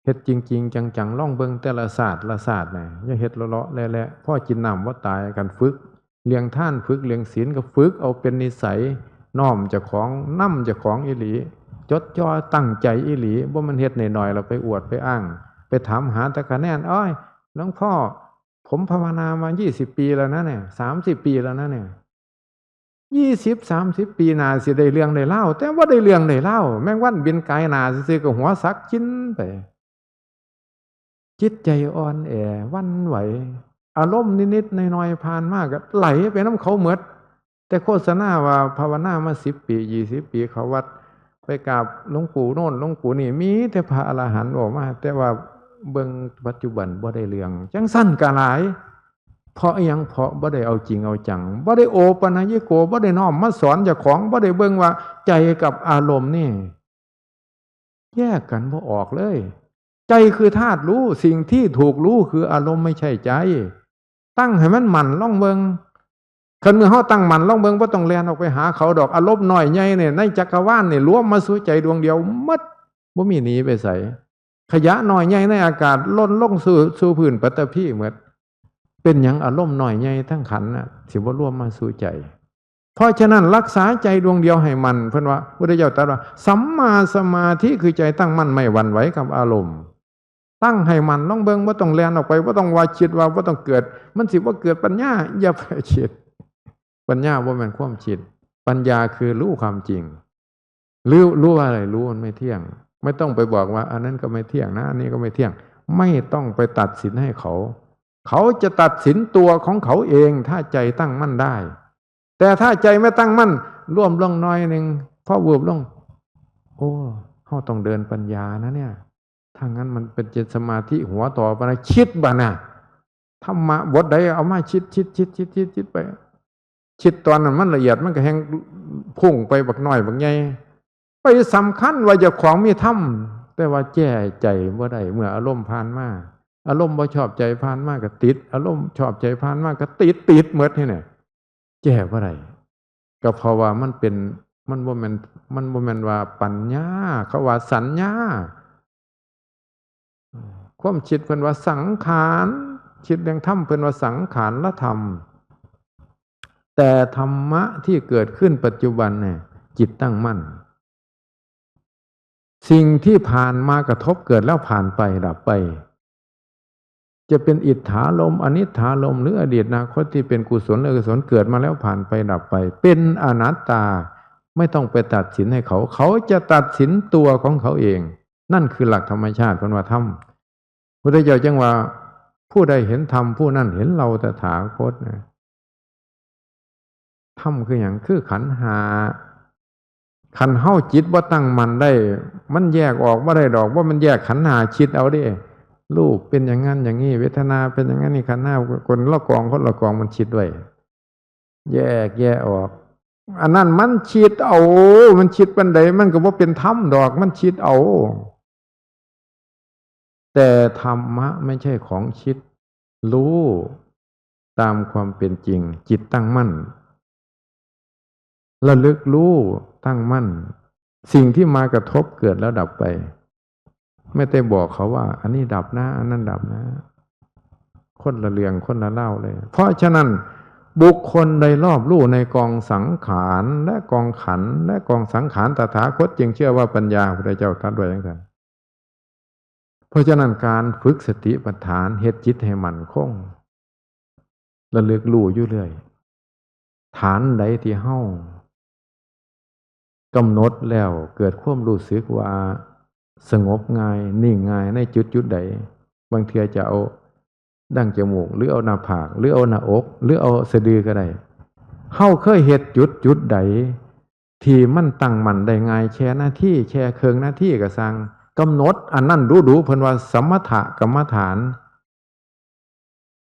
เฮ็ดจริงๆ จังๆ ลองเบิ่งแต่ละชาติละชาติน่ะ อย่าเฮ็ดเลาะๆ แหละๆ พอกินน้ำบ่ตาย คันฝึกเรื่องทาน ฝึกเรื่องศีล ก็ฝึกเอาเป็นนิสัย น้อมเจ้าของ นำเจ้าของอีหลี จดจ่อตั้งใจอีหลี บ่แม่นเฮ็ดน้อยๆ แล้วไปอวดไปอ้าง ไปถามหาแต่คะแนน โอ๊ย หลวงพ่อ ผมภาวนามายี่สิบปีแล้วนะเนี่ย สามสิบปีแล้วนะเนี่ย ยี่สิบ สามสิบ ปีน่าสิได้เรื่องได้ราว แต่บ่ได้เรื่องได้ราว แมงวันบินกายหน้าซื่อๆ ก็หัวสักกินไป จิตใจอ่อนแอหวั่นไหว อารมณ์นิดๆ หน่อยๆ ผ่านมาก็ไหลไปนำเขาหมด แต่โฆษณาว่าภาวนามาสิบปี ยี่สิบ ปี เข้าวัด ไปกราบหลวงปู่โน่นหลวงปู่นี่ มีแต่พระอรหันต์ออกมา แต่ว่าเบิ่งปัจจุบันบ่ได้เรื่อง จั่งซั้นก็หลาย เพราะอิหยัง เพราะบ่ได้เอาจริงเอาจัง บ่ได้โอปัญญิโก บ่ได้น้อมมาสอนเจ้าของ บ่ได้เบิ่งว่าใจกับอารมณ์นี่ แยกกันบ่ออกเลย ใจคือธาตุรู้ สิ่งที่ถูกรู้คืออารมณ์ ไม่ใช่ใจ ตั้งให้มันมั่นลองเบิ่ง คันเมื่อเฮาตั้งมั่นลองเบิ่ง บ่ต้องแล่นออกไปหาเขาดอก อารมณ์น้อยใหญ่เนี่ย ในจักรวาลเนี่ย รวมมาสู่ใจดวงเดียวหมด บ่มีหนีไปไส ขยะน้อยใหญ่ในอากาศหล่นลงสู่ สู่พื้นปฐพีหมด เป็นหยังอารมณ์น้อยใหญ่ทั้งขันธ์น่ะ สิบ่รวมมาสู่ใจ เพราะฉะนั้นรักษาใจดวงเดียวให้มั่น เพิ่นว่า พุทธเจ้าตรัสว่า สัมมาสมาธิ คือใจตั้งมั่นไม่หวั่นไหวกับอารมณ์ ตั้งให้มั่นลองเบิ่ง บ่ต้องแล่นออกไป บ่ต้องว่าคิดว่า บ่ต้องเกิด มันสิบ่เกิดปัญญา อย่าไปคิด ปัญญาบ่แม่นความคิด ปัญญาคือรู้ความจริง รู้ รู้ว่าอะไร รู้มันไม่เที่ยง ไม่ต้องไปบอกว่า อันนั้นก็ไม่เที่ยงนะ อันนี้ก็ไม่เที่ยง ไม่ต้องไปตัดสินให้เขา เขาจะตัดสินตัวของเขาเอง ถ้าใจตั้งมั่นได้ แต่ถ้าใจไม่ตั้งมั่น รวมลงหน่อยหนึ่ง พอวืบลง โอ้ เฮาต้องเดินปัญญานะเนี่ย ถ้างั้นมันเป็นจิตสมาธิหัวต่อไปนะ คิดบ่น่ะ ธรรมะบทใดเอามาคิด คิด คิด คิด คิด คิดไป คิดตอนนั้นมันละเอียด มันก็แฮ่งพุ่งไปบักน้อยบักใหญ่ ไปสำคัญว่าเจ้าของมีธรรม แต่ว่าแก้ใจบ่ได้ เมื่ออารมณ์ผ่านมา อารมณ์บ่ชอบใจผ่านมาก็ติด อารมณ์ชอบใจผ่านมาก็ติด ติดหมดนี่แหละ แก้บ่ได้ ก็เพราะว่ามันเป็น มันบ่แม่น มันบ่แม่นว่าปัญญา เขาว่าสัญญา ความคิดเพิ่นว่าสังขาร คิดเรื่องธรรมเพิ่นว่าสังขารธรรม แต่ธรรมะที่เกิดขึ้นปัจจุบันเนี่ย จิตตั้งมั่น สิ่งที่ผ่านมากระทบเกิดแล้วผ่านไปดับไป จะเป็นอิทธารมณ์ อนิทธารมณ์ หรืออดีตอนาคตที่เป็นกุศลหรืออกุศล เกิดมาแล้วผ่านไปดับไป เป็นอนัตตา ไม่ต้องไปตัดสินให้เขา เขาจะตัดสินตัวของเขาเอง นั่นคือหลักธรรมชาติ เพิ่นว่าธรรม พุทธเจ้าจึงว่า ผู้ใดเห็นธรรม ผู้นั้นเห็นเราตถาคตนะ ธรรมคือหยัง คือขันธ์ห้า คันเฮาจิตบ่ตั้งมั่นได้ มันแยกออกบ่ได้ดอก ว่ามันแยกขันธ์ห้า คิดเอาเด้ รูปเป็นอย่างนั้นอย่างนี้ เวทนาเป็นอย่างนั้นนี่ ขันธ์ห้า คนละกอง คนละกอง มันคิดไว้ แยกแยะออก อันนั้นมันคิดเอา มันคิดปานใด มันก็บ่เป็นธรรมดอก มันคิดเอา แต่ธรรมะไม่ใช่ของคิด รู้ตามความเป็นจริง จิตตั้งมั่น ระลึกรู้ตั้งมั่น สิ่งที่มากระทบเกิดแล้วดับไป ไม่ได้บอกเขาว่า อันนี้ดับนะ อันนั้นดับนะ คนละเรื่อง คนละเล่าวเลย เพราะฉะนั้น บุคคลใดรอบรู้ในกองสังขารและกองขันธ์และกองสังขาร ตถาคตจึงเชื่อว่าปัญญา พระเจ้าตรัสไว้อย่างนั้น เพราะฉะนั้นการฝึกสติปัฏฐาน เฮ็ดจิตให้มั่นคง ระลึกรู้อยู่เรื่อย ฐานใดที่เฮากำหนดแล้วเกิดความรู้สึกว่าสงบง่าย นิ่งง่ายในจุดจุดใด บางเทื่อจะเอาดั้งจมูก หรือเอาหน้าผาก หรือเอาหน้าอก หรือเอาสะดือก็ได้ เฮาเคยเฮ็ดจุดจุดใด ที่มันตั้งมั่นได้ง่าย แค่นาที แค่ครึ่งนาทีก็ซ่าง กำหนดอันนั้นดูๆ เพิ่นว่าสมถกรรมฐาน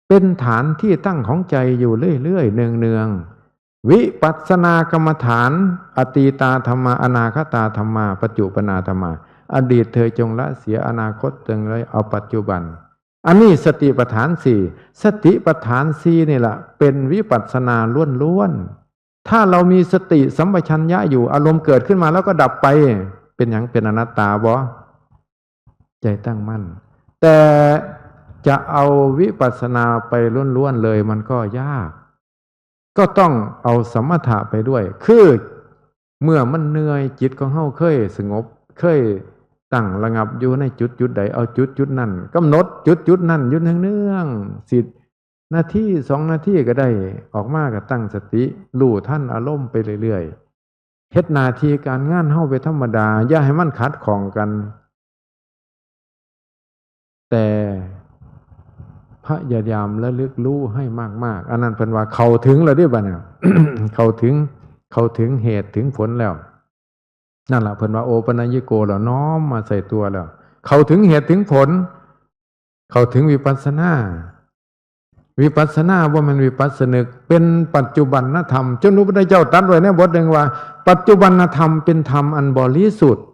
เป็นฐานที่ตั้งของใจอยู่เรื่อยๆ เนืองๆ วิปัสสนากรรมฐาน อตีตาธรรมา อนาคตาธรรมา ปัจจุปนนาธรรมา อดีตเธอจงละเสีย อนาคตจงละ เอาปัจจุบัน อันนี้สติปัฏฐานสี่ สติปัฏฐานสี่นี่แหละเป็นวิปัสสนาล้วนๆ ถ้าเรามีสติสัมปชัญญะอยู่ อารมณ์เกิดขึ้นมาแล้วก็ดับไป เป็นหยัง เป็นอนัตตาบ่ ใจตั้งมั่น แต่จะเอาวิปัสสนาไปล้วนๆเลยมันก็ยาก ก็ต้องเอาสมถะไปด้วย คือเมื่อมันเหนื่อย จิตของเฮาเคยสงบ เคยตั้งระงับอยู่ในจุดจุดใด เอาจุดจุดนั้น กำหนดจุดจุดนั้นอยู่เนืองๆ สินาที สองนาทีก็ได้ ออกมาก็ตั้งสติ รู้ทันอารมณ์ไปเรื่อยๆ เฮ็ดหน้าที่การงานเฮาไปธรรมดา อย่าให้มันขัดข้องกัน แต่พยายามระลึกรู้ให้มากๆ อันนั้นเพิ่นว่าเข้าถึงแล้วเด้บัดเนี่ย เข้าถึง เข้าถึงเหตุถึงผลแล้ว นั่นล่ะเพิ่นว่าโอปัญญิโกแล้ว น้อมมาใส่ตัวแล้ว เข้าถึงเหตุถึงผล เข้าถึงวิปัสสนา วิปัสสนาบ่แม่นวิปัสสนึก เป็นปัจจุบันธรรม จนพระพุทธเจ้าตรัสไว้ในบทหนึ่งว่า ปัจจุบันธรรมเป็นธรรมอันบริสุทธิ์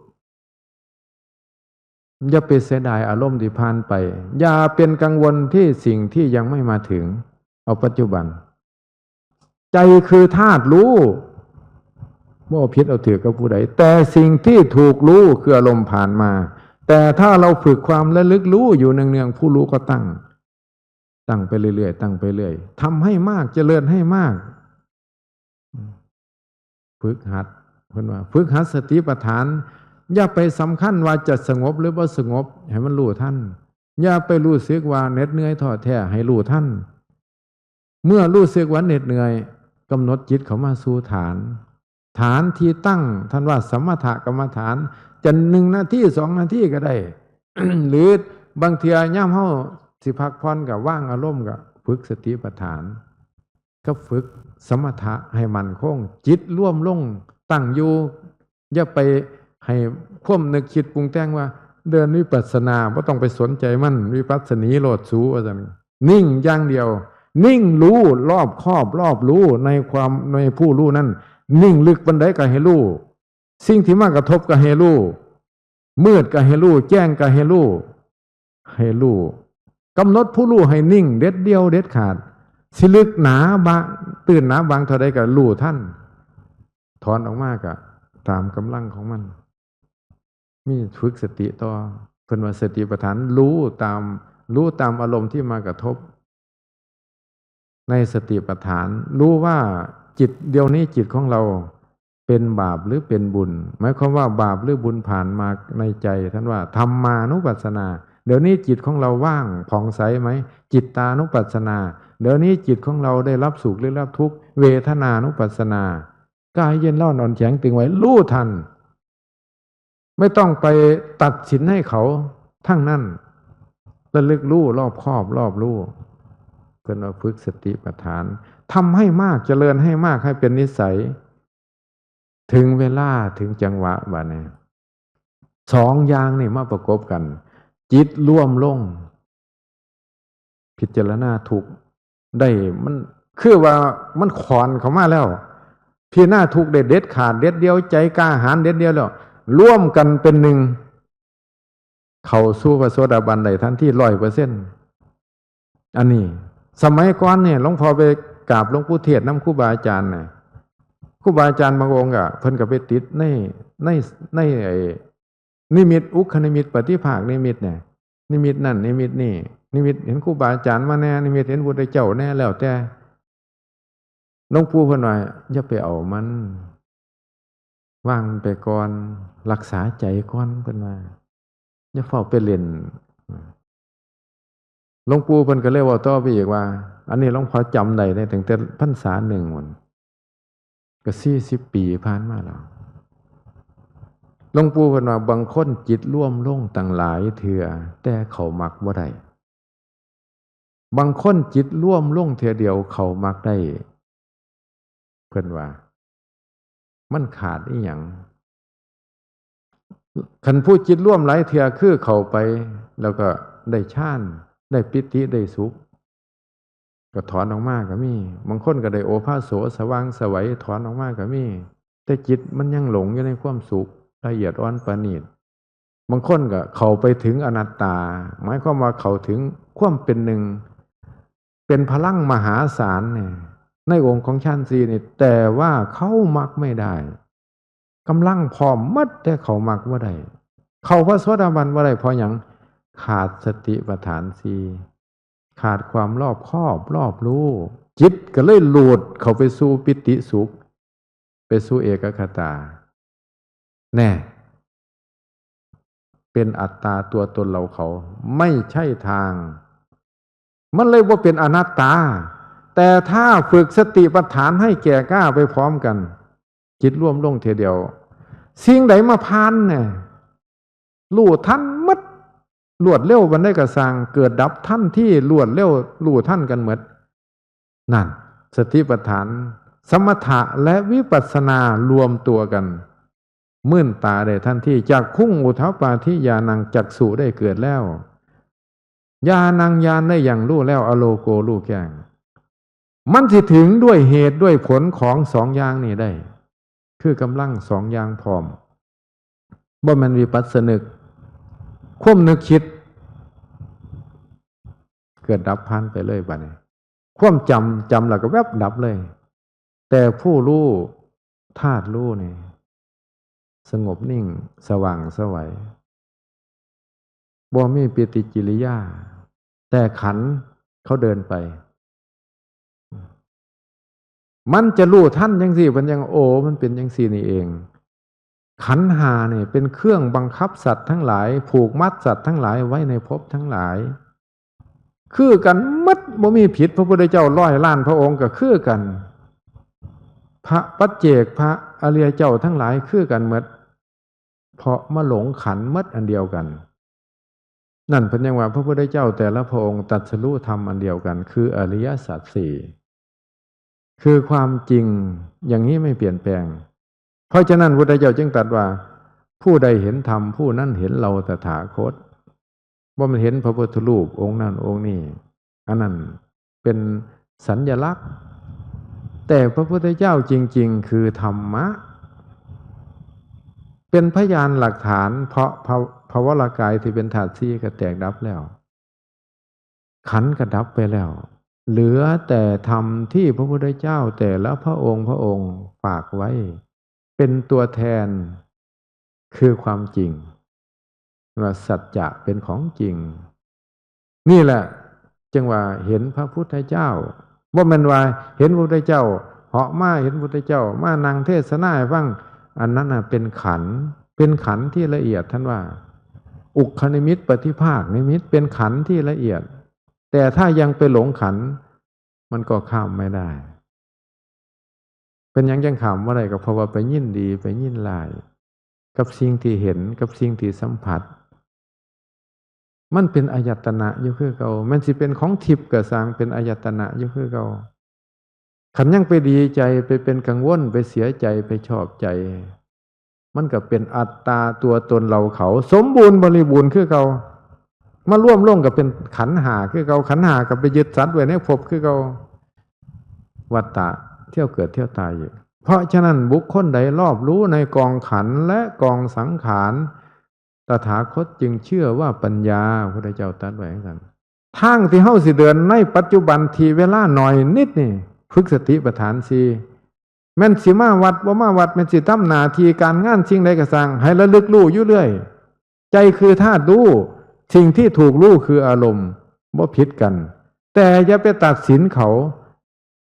อย่าไปเสียดายอารมณ์ที่ผ่านไป อย่าเป็นกังวลที่สิ่งที่ยังไม่มาถึง เอาปัจจุบัน ใจคือธาตุรู้ บ่ผิดเอาถือกับผู้ใด แต่สิ่งที่ถูกรู้คืออารมณ์ผ่านมา แต่ถ้าเราฝึกความระลึกรู้อยู่เนืองๆ ผู้รู้ก็ตั้ง ตั้งไปเรื่อยๆ ตั้งไปเรื่อย ทำให้มาก เจริญให้มาก ฝึกหัด เพิ่นว่า ฝึกหัดสติปัฏฐาน อย่าไปสำคัญว่าจะสงบหรือบ่สงบ ให้มันรู้ทัน อย่าไปรู้สึกว่าเหน็ดเหนื่อยท้อแท้ ให้รู้ทัน เมื่อรู้สึกว่าเหน็ดเหนื่อย กำหนดจิตเข้ามาสู่ฐาน ฐานที่ตั้ง ท่านว่าสมถกรรมฐาน จะหนึ่งนาที สองนาทีก็ได้ หรือบางเทื่อยามเฮาสิพักผ่อนก็วางอารมณ์ ก็ฝึกสติปัฏฐาน ก็ฝึกสมถะให้มั่นคง จิตรวมลงตั้งอยู่ อย่าไปให้ความนึกคิดปรุงแต่งว่า เดินวิปัสสนา บ่ต้องไปสนใจมัน วิปัสสนีโลดสู ว่าซั่น นิ่งอย่างเดียว นิ่งรู้รอบคอบรอบรู้ในความ ในผู้รู้นั้น นิ่งลึกปานใดก็ให้รู้ สิ่งที่มากระทบก็ให้รู้ มืดก็ให้รู้ แจ้งก็ให้รู้ ให้รู้ กำหนดผู้รู้ให้นิ่งเด็ดเดี่ยวเด็ดขาด สิลึกหนาบะ ตื้นหนาบางเท่าใดก็รู้ทัน ถอนออกมาก็ตามกำลังของมัน มีฝึกสติต่อ เพิ่นว่าสติปัฏฐาน รู้ตาม รู้ตามอารมณ์ที่มากระทบ ในสติปัฏฐาน รู้ว่าจิต เดี๋ยวนี้จิตของเราเป็นบาปหรือเป็นบุญ หมายความว่าบาปหรือบุญผ่านมาในใจ ท่านว่าธัมมานุปัสสนา เดี๋ยวนี้จิตของเราว่างผ่องใสไหม จิตตานุปัสสนา เดี๋ยวนี้จิตของเราได้รับสุขหรือรับทุกข์ เวทนานุปัสสนา กายเย็นร้อนอ่อนแข็งตึงไหว รู้ทัน ไม่ต้องไปตัดสินให้เขาทั้งนั้น ระลึกรู้รอบคอบรอบรู้ เพิ่นว่าฝึกสติปัฏฐาน ทำให้มาก เจริญให้มาก ให้เป็นนิสัย ถึงเวลา ถึงจังหวะ บาดนี้ สองอย่างนี่มาประกบกัน จิตรวมลง พิจารณาทุกข์ได้ มันคือว่ามันขอนเข้ามาแล้ว พิจารณาทุกข์ได้เด็ดขาดเด็ดเดี่ยว ใจกล้าหาญเด็ดเดี่ยวแล้ว รวมกันเป็นหนึ่ง เข้าสู่พระโสดาบันได้ทันที ร้อยเปอร์เซ็นต์ อันนี้ สมัยก่อนเนี่ย หลวงพ่อไปกราบหลวงปู่เทศน์นำครูบาอาจารย์น่ะ ครูบาอาจารย์บางองค์ก็ เพิ่นก็ไปติดใน ใน ในไอ้นิมิต อุคคนิมิต ปฏิภาคนิมิตเนี่ย นิมิตนั่น นิมิตนี่ นิมิตเห็นครูบาอาจารย์มาแน่ นิมิตเห็นพุทธเจ้าแน่ แล้วแต่ หลวงปู่เพิ่นว่า อย่าไปเอามัน วางมันไปก่อน รักษาใจก่อน เพิ่นว่า อย่าเฝ้าไปเล่น หลวงปู่เพิ่นก็เลยเว้าต่อไปอีกว่า อันนี้หลวงพ่อจำได้เนี่ย ตั้งแต่พรรษาหนึ่งพุ้น ก็สี่สิบปีผ่านมาแล้ว หลวงปู่เพิ่นว่า บางคนจิตรวมลงตั้งหลายเทื่อ แต่เขามักบ่ได้ บางคนจิตรวมลงเทื่อเดียวเขามักได้ เพิ่นว่า มันขาดอีหยัง คันผู้จิตรวมหลายเทื่อคือเข้าไป แล้วก็ได้ฌาน ได้ปีติ ได้สุข ก็ถอนออกมาก็มี บางคนก็ได้โอภาสสว่างไสว ถอนออกมาก็มี แต่จิตมันยังหลงอยู่ในความสุขละเอียดอ่อนประณีต บางคนก็เข้าไปถึงอนัตตา หมายความว่าเข้าถึงความเป็นหนึ่ง เป็นพลังมหาศาลเนี่ย ในองค์ของฌานสี่นี่ แต่ว่าเขามักไม่ได้ กำลังพร้อมหมดแต่เขามักบ่ได้ เข้าพระโสดาบันบ่ได้ เพราะหยัง? ขาดสติปัฏฐานสี่ ขาดความรอบคอบรอบรู้ จิตก็เลยหลุดเข้าไปสู่ปีติสุข ไปสู่เอกัคคตา แน่ เป็นอัตตาตัวตนเราเขา ไม่ใช่ทาง มันเลยบ่เป็นอนัตตา แต่ถ้าฝึกสติปัฏฐานให้แก่กล้าไปพร้อมกัน จิตรวมลงเทื่อเดียว สิ่งใดมาผ่านเนี่ย รู้ทันหมด รวดเร็วปานใดก็ซ่าง เกิดดับทันที รวดเร็ว รู้ทันกันหมด นั่น สติปัฏฐาน สมถะและวิปัสสนารวมตัวกัน มื่นตาได้ทันที จักขุงอุททปาทิญาณัง จักษุได้เกิดแล้ว ญาณัง ญาณได้อย่างรู้แล้ว อโลโก รู้แจ้ง มันสิถึงด้วยเหตุด้วยผลของสองอย่างนี้ได้ คือกำลังสองอย่างพร้อม บ่แม่นวิปัสสนึก ความนึกคิด เกิดดับผ่านไปเลยบัดนี้ ความจำ จำแล้วก็แวบดับเลย แต่ผู้รู้ ธาตุรู้นี่ สงบนิ่ง สว่างไสว บ่มีปฏิกิริยา แต่ขันธ์เขาเดินไป มันจะรู้ทันจังซี่ มันยัง โอ้ มันเป็นจังซี่นี่เอง ขันธ์ห้านี่เป็นเครื่องบังคับสัตว์ทั้งหลาย ผูกมัดสัตว์ทั้งหลายไว้ในภพทั้งหลาย คือกันหมด บ่มีผิด พระพุทธเจ้าร้อยล้านพระองค์ก็คือกัน พระปัจเจก พระอริยเจ้าทั้งหลายคือกันหมด เพราะมาหลงขันธ์หมดอันเดียวกัน นั่นเพิ่นยังว่าพระพุทธเจ้าแต่ละพระองค์ตรัสรู้ธรรมอันเดียวกัน คืออริยสัจสี่ คือความจริงอย่างนี้ไม่เปลี่ยนแปลง เพราะฉะนั้นพุทธเจ้าจึงตรัสว่า ผู้ใดเห็นธรรม ผู้นั้นเห็นเราตถาคต บ่แม่นเห็นพระพุทธรูปองค์นั้นองค์นี้ อันนั้นเป็นสัญลักษณ์ แต่พระพุทธเจ้าจริงๆ คือธรรมะ เป็นพยานหลักฐาน เพราะภว- ภวรกายที่เป็นธาตุสี่ก็แตกดับแล้ว ขันธ์ก็ดับไปแล้ว เหลือแต่ธรรมที่พระพุทธเจ้าแต่ละพระองค์พระองค์ฝากไว้ เป็นตัวแทน คือความจริง ว่าสัจจะเป็นของจริง นี่แหละ จึงว่าเห็นพระพุทธเจ้า บ่แม่นว่าเห็นพระพุทธเจ้า เหาะมาเห็นพระพุทธเจ้า มานั่งเทศนาให้ฟัง อันนั้นน่ะเป็นขันธ์ เป็นขันธ์ที่ละเอียด ท่านว่า อุคคนิมิตปฏิภาคนิมิต เป็นขันธ์ที่ละเอียด แต่ถ้ายังไปหลงขันธ์ มันก็ข้ามไม่ได้ เป็นหยังจังข้ามบ่ได้ ก็เพราะว่าไปยินดี ไปยินร้าย กับสิ่งที่เห็น กับสิ่งที่สัมผัส มันเป็นอายตนะอยู่คือเก่า แม่นสิเป็นของทิพย์ก็ซ่าง เป็นอายตนะอยู่คือเก่า คันยังไปดีใจ ไปเป็นกังวล ไปเสียใจ ไปชอบใจ มันก็เป็นอัตตาตัวตนเราเขา สมบูรณ์บริบูรณ์คือเก่า มารวมลงก็เป็นขันธ์ห้าคือเก่า ขันธ์ห้าก็ไปยึดสัตว์ไว้ในภพคือเก่า วัฏฏะเที่ยวเกิดเที่ยวตายอยู่ เพราะฉะนั้นบุคคลใดรอบรู้ในกองขันธ์และกองสังขาร ตถาคตจึงชื่อว่าปัญญา พระพุทธเจ้าตรัสไว้จังซั่น ทางที่เฮาสิเดินในปัจจุบันที่เวลาน้อยนิดนี่ ฝึกสติปัฏฐานสี่ แม่นสิมาวัดบ่มาวัด แม่นสิทำหน้าที่การงานสิ่งใดก็ซ่าง ให้ระลึกรู้อยู่เรื่อย ใจคือธาตุรู้ สิ่งที่ถูกรู้คืออารมณ์ บ่ผิดกัน แต่อย่าไปตัดสินเขา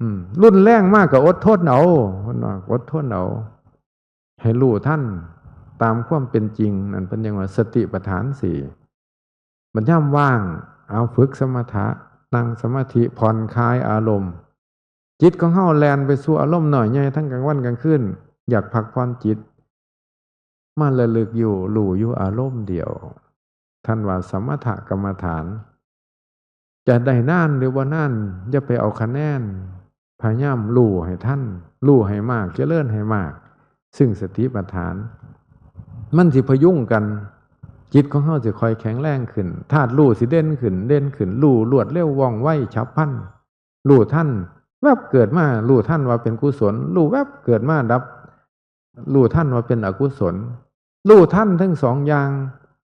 อืม รุนแรงมากก็อดทนเอา เพิ่นว่าอดทนเอา ให้รู้ทันตามความเป็นจริง นั่นเพิ่นยังว่าสติปัฏฐานสี่ บัดยามว่าง เอาฝึกสมถะ นั่งสมาธิ ผ่อนคลายอารมณ์ จิตของเฮาแล่นไปสู่อารมณ์น้อยใหญ่ทั้งกลางวันกลางคืน อยากพักผ่อนจิต มาระลึกอยู่ รู้อยู่อารมณ์เดียว ท่านว่าสมถกรรมฐาน จะได้นานหรือบ่นาน อย่าไปเอาคะแนน พยายามรู้ให้ทัน รู้ให้มาก เจริญให้มาก ซึ่งสติปัฏฐาน มันสิพยุงกัน จิตของเฮาสิค่อยแข็งแรงขึ้น ธาตุรู้สิเด่นขึ้น เด่นขึ้น รู้รวดเร็วว่องไวฉับพลัน รู้ทัน แวบเกิดมา รู้ทันว่าเป็นกุศล รู้แวบเกิดมาดับ รู้ทันว่าเป็นอกุศล รู้ทันทั้งสองอย่าง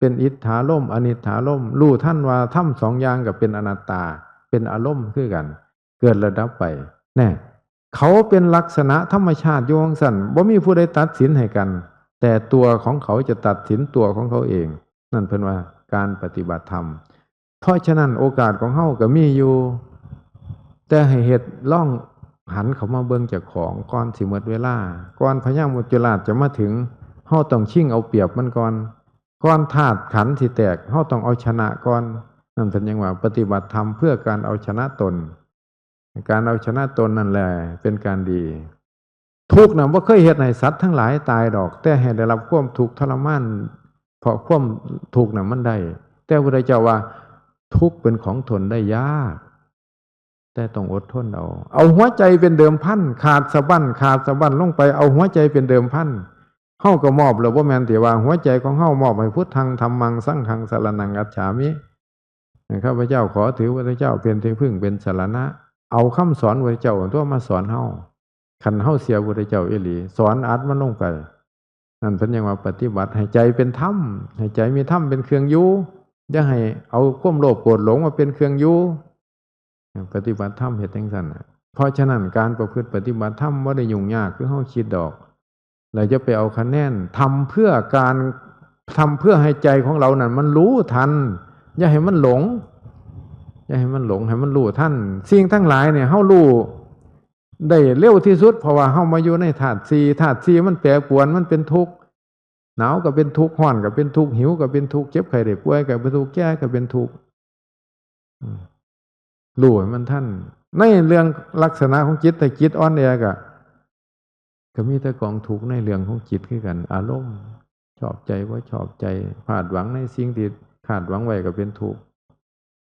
เป็นอิทธารมณ์ อนิทธารมณ์ รู้ทันว่าธรรมสองอย่างก็เป็นอนัตตา เป็นอารมณ์คือกัน เกิดแล้วดับไป แน่ เขาเป็นลักษณะธรรมชาติอยู่จั่งซั้น บ่มีผู้ใดตัดสินให้กัน แต่ตัวของเขาจะตัดสินตัวของเขาเอง นั่นเพิ่นว่าการปฏิบัติธรรม เพราะฉะนั้นโอกาสของเฮาก็มีอยู่ แต่ให้เฮ็ด ลองหันเข้ามาเบิ่งเจ้าของก่อนสิหมดเวลา ก่อนพญามัจจุราชจะมาถึง เฮาต้องชิงเอาเปรียบมันก่อน ก่อนธาตุขันธ์สิแตก เฮาต้องเอาชนะก่อน นั่นเพิ่นยังว่าปฏิบัติธรรมเพื่อการเอาชนะตน การเอาชนะตนนั่นแหละเป็นการดี ทุกข์น่ะบ่เคยเฮ็ดให้สัตว์ทั้งหลายตายดอก แต่ให้ได้รับความทุกข์ทรมาน เพราะความทุกข์น่ะมันได้ แต่พระพุทธเจ้าว่า ทุกข์เป็นของทนได้ยาก แต่ต้องอดทนเอา เอาหัวใจเป็นเดิมพัน ขาดสะบั้น ขาดสะบั้นลงไป เอาหัวใจเป็นเดิมพัน เฮาก็มอบแล้ว บ่แม่นที่ว่าหัวใจของเฮามอบให้พุทธัง ธัมมัง สังฆัง สรณัง คัจฉามิ ข้าพเจ้าขอถือพระพุทธเจ้าเป็นที่พึ่งเป็นสรณะ เอาคำสอนพระพุทธเจ้าตัวมาสอนเฮา คันเฮาเชื่อพระพุทธเจ้าอีหลี สอนอัดมันลงไป นั่นเพิ่นยังว่าปฏิบัติให้ใจเป็นธรรม ให้ใจมีธรรมเป็นเครื่องอยู่ อย่าให้เอาความโลภโกรธหลงมาเป็นเครื่องอยู่ ปฏิบัติธรรมเฮ็ดจั่งซั้นน่ะ เพราะฉะนั้นการประพฤติปฏิบัติธรรมบ่ได้ยุ่งยากคือเฮาคิดดอก แล้วจะไปเอาคะแนน ทำเพื่อการ ทำเพื่อให้ใจของเรานั่นมันรู้ทัน อย่าให้มันหลง อย่าให้มันหลง ให้มันรู้ทัน สิ่งทั้งหลายเนี่ยเฮารู้ได้เร็วที่สุด เพราะว่าเฮามาอยู่ในธาตุสี่ ธาตุสี่มันแปรปรวน มันเป็นทุกข์ หนาวก็เป็นทุกข์ ร้อนก็เป็นทุกข์ หิวก็เป็นทุกข์ เจ็บไข้ได้ป่วยก็เป็นทุกข์ แก่ก็เป็นทุกข์ อืม รู้ให้มันทัน ในเรื่องลักษณะของจิต ถ้าจิตอ่อนแอก็ ก็มีแต่กองทุกข์ในเรื่องของจิตคือกัน อารมณ์ ชอบใจบ่ชอบใจ คาดหวังในสิ่งที่คาดหวังไว้ก็เป็นทุกข์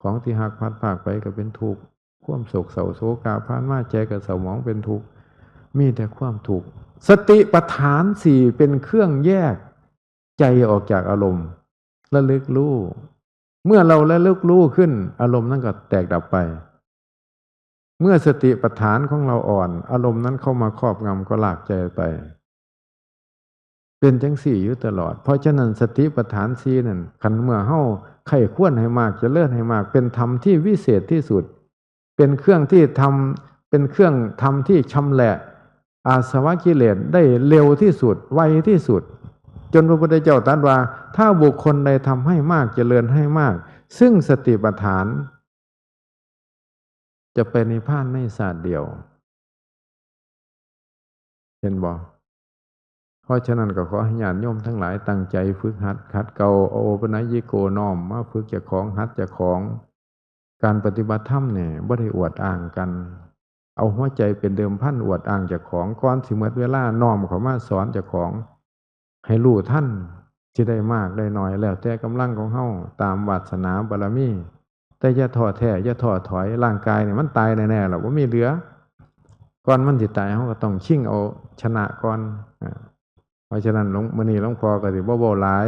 ของที่ฮักพลัดพรากไปก็เป็นทุกข์ ความโศกเศร้าโศกาผ่านมา ใจก็เศร้าหมองเป็นทุกข์ มีแต่ความทุกข์ สติปัฏฐานสี่เป็นเครื่องแยกใจออกจากอารมณ์ ระลึกรู้ เมื่อเราระลึกรู้ขึ้น อารมณ์นั้นก็แตกดับไป เมื่อสติปัฏฐานของเราอ่อน อารมณ์นั้นเข้ามาครอบงำก็ลากใจไป เป็นจั่งซี้อยู่ตลอด เพราะฉะนั้นสติปัฏฐานสี่นั่น คันเมื่อเฮาใคร่ครวญให้มาก เจริญให้มาก เป็นธรรมที่วิเศษที่สุด เป็นเครื่องที่ทำ เป็นเครื่องธรรมที่ชำแหละอาสวะกิเลสได้เร็วที่สุด ไวที่สุด จนพระพุทธเจ้าตรัสว่า ถ้าบุคคลใดทำให้มาก เจริญให้มาก ซึ่งสติปัฏฐาน จะไปนิพพานในชาติเดียว เห็นบ่ เพราะฉะนั้นก็ขอให้ญาติโยมทั้งหลายตั้งใจฝึกหัดขัดเกลา เอาโอปะนัยยิโกน้อมมาฝึกเจ้าของ หัดเจ้าของ การปฏิบัติธรรมเนี่ยบ่ได้อวดอ้างกัน เอาหัวใจเป็นเดิมพัน อวดอ้างเจ้าของ ก่อนสิหมดเวลาน้อมเข้ามาสอนเจ้าของ ให้รู้ทัน สิได้มากได้น้อย แล้วแต่กำลังของเฮา ตามวาสนาบารมี แต่อย่าท้อแท้ อย่าท้อถอย ร่างกายเนี่ยมันตายแน่ๆ แล้วบ่มีเหลือ ก่อนมันสิตาย เฮาก็ต้องชิงเอาชนะก่อน อ่า เพราะฉะนั้นหลวง มื้อนี้หลวงพ่อก็สิบ่เว้าหลาย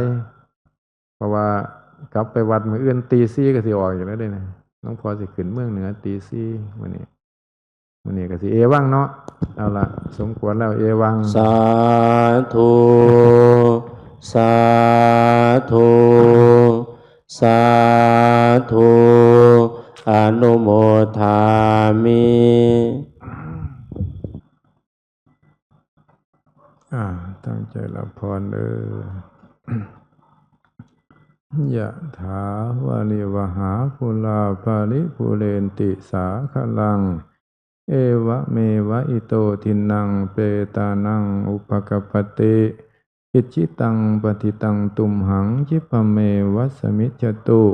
เพราะว่ากลับไปวัดมื้ออื่นตีสี่ก็สิออกอยู่แล้วเด้นะ หลวงพ่อสิขึ้นเมืองเหนือตีสี่มื้อนี้ มื้อนี้ก็สิเอวังเนาะ เอาละ สมควรแล้ว เอวัง สาธุ สาธุ สาธุ อนุโมทามิ อ่า ตั้งใจรับพรเด้อ ยะถาวาริวหาปุราปาริปุเรนติสาคลัง เอวะเมวะอิโตทินนังเปตานังอุปกปปติ อิจฉิตังปฏิตังตุมหัง คิปะเมวะสมิจจตุ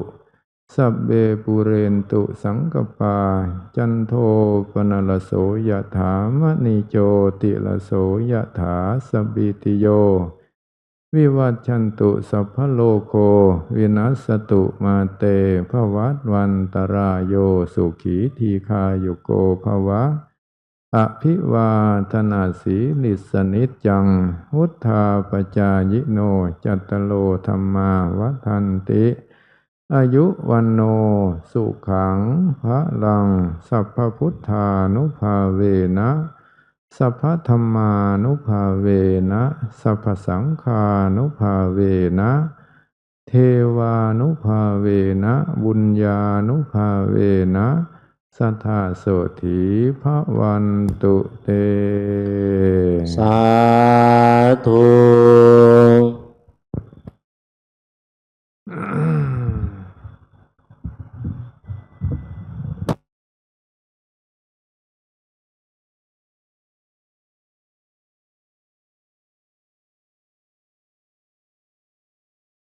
สัพเพปุเรนตุสังกปปา จันโทปนรสโสยะถา มะณีโจติรสโสยะถา สัพพีติโย วิวัชชันตุ สัพพะโรโค วินัสสตุ มาเต ภวัตวันตรายโย สุขีทีคายุโก ภวะ อภิวาทนาสีลิสสะนิจจัง วุฑฒาปจายิโน จัตตาโรธัมมา วัฑฒันติ อายุวัณโณ สุขัง พะลัง สัพพะพุทธานุภาเวนะ สัพพะธัมมานุภาเวนะ สัพพะสังฆานุภาเวนะ เทวานุภาเวนะ บุญญานุภาเวนะ สัทธาโสถีภวันตุเต สาธุ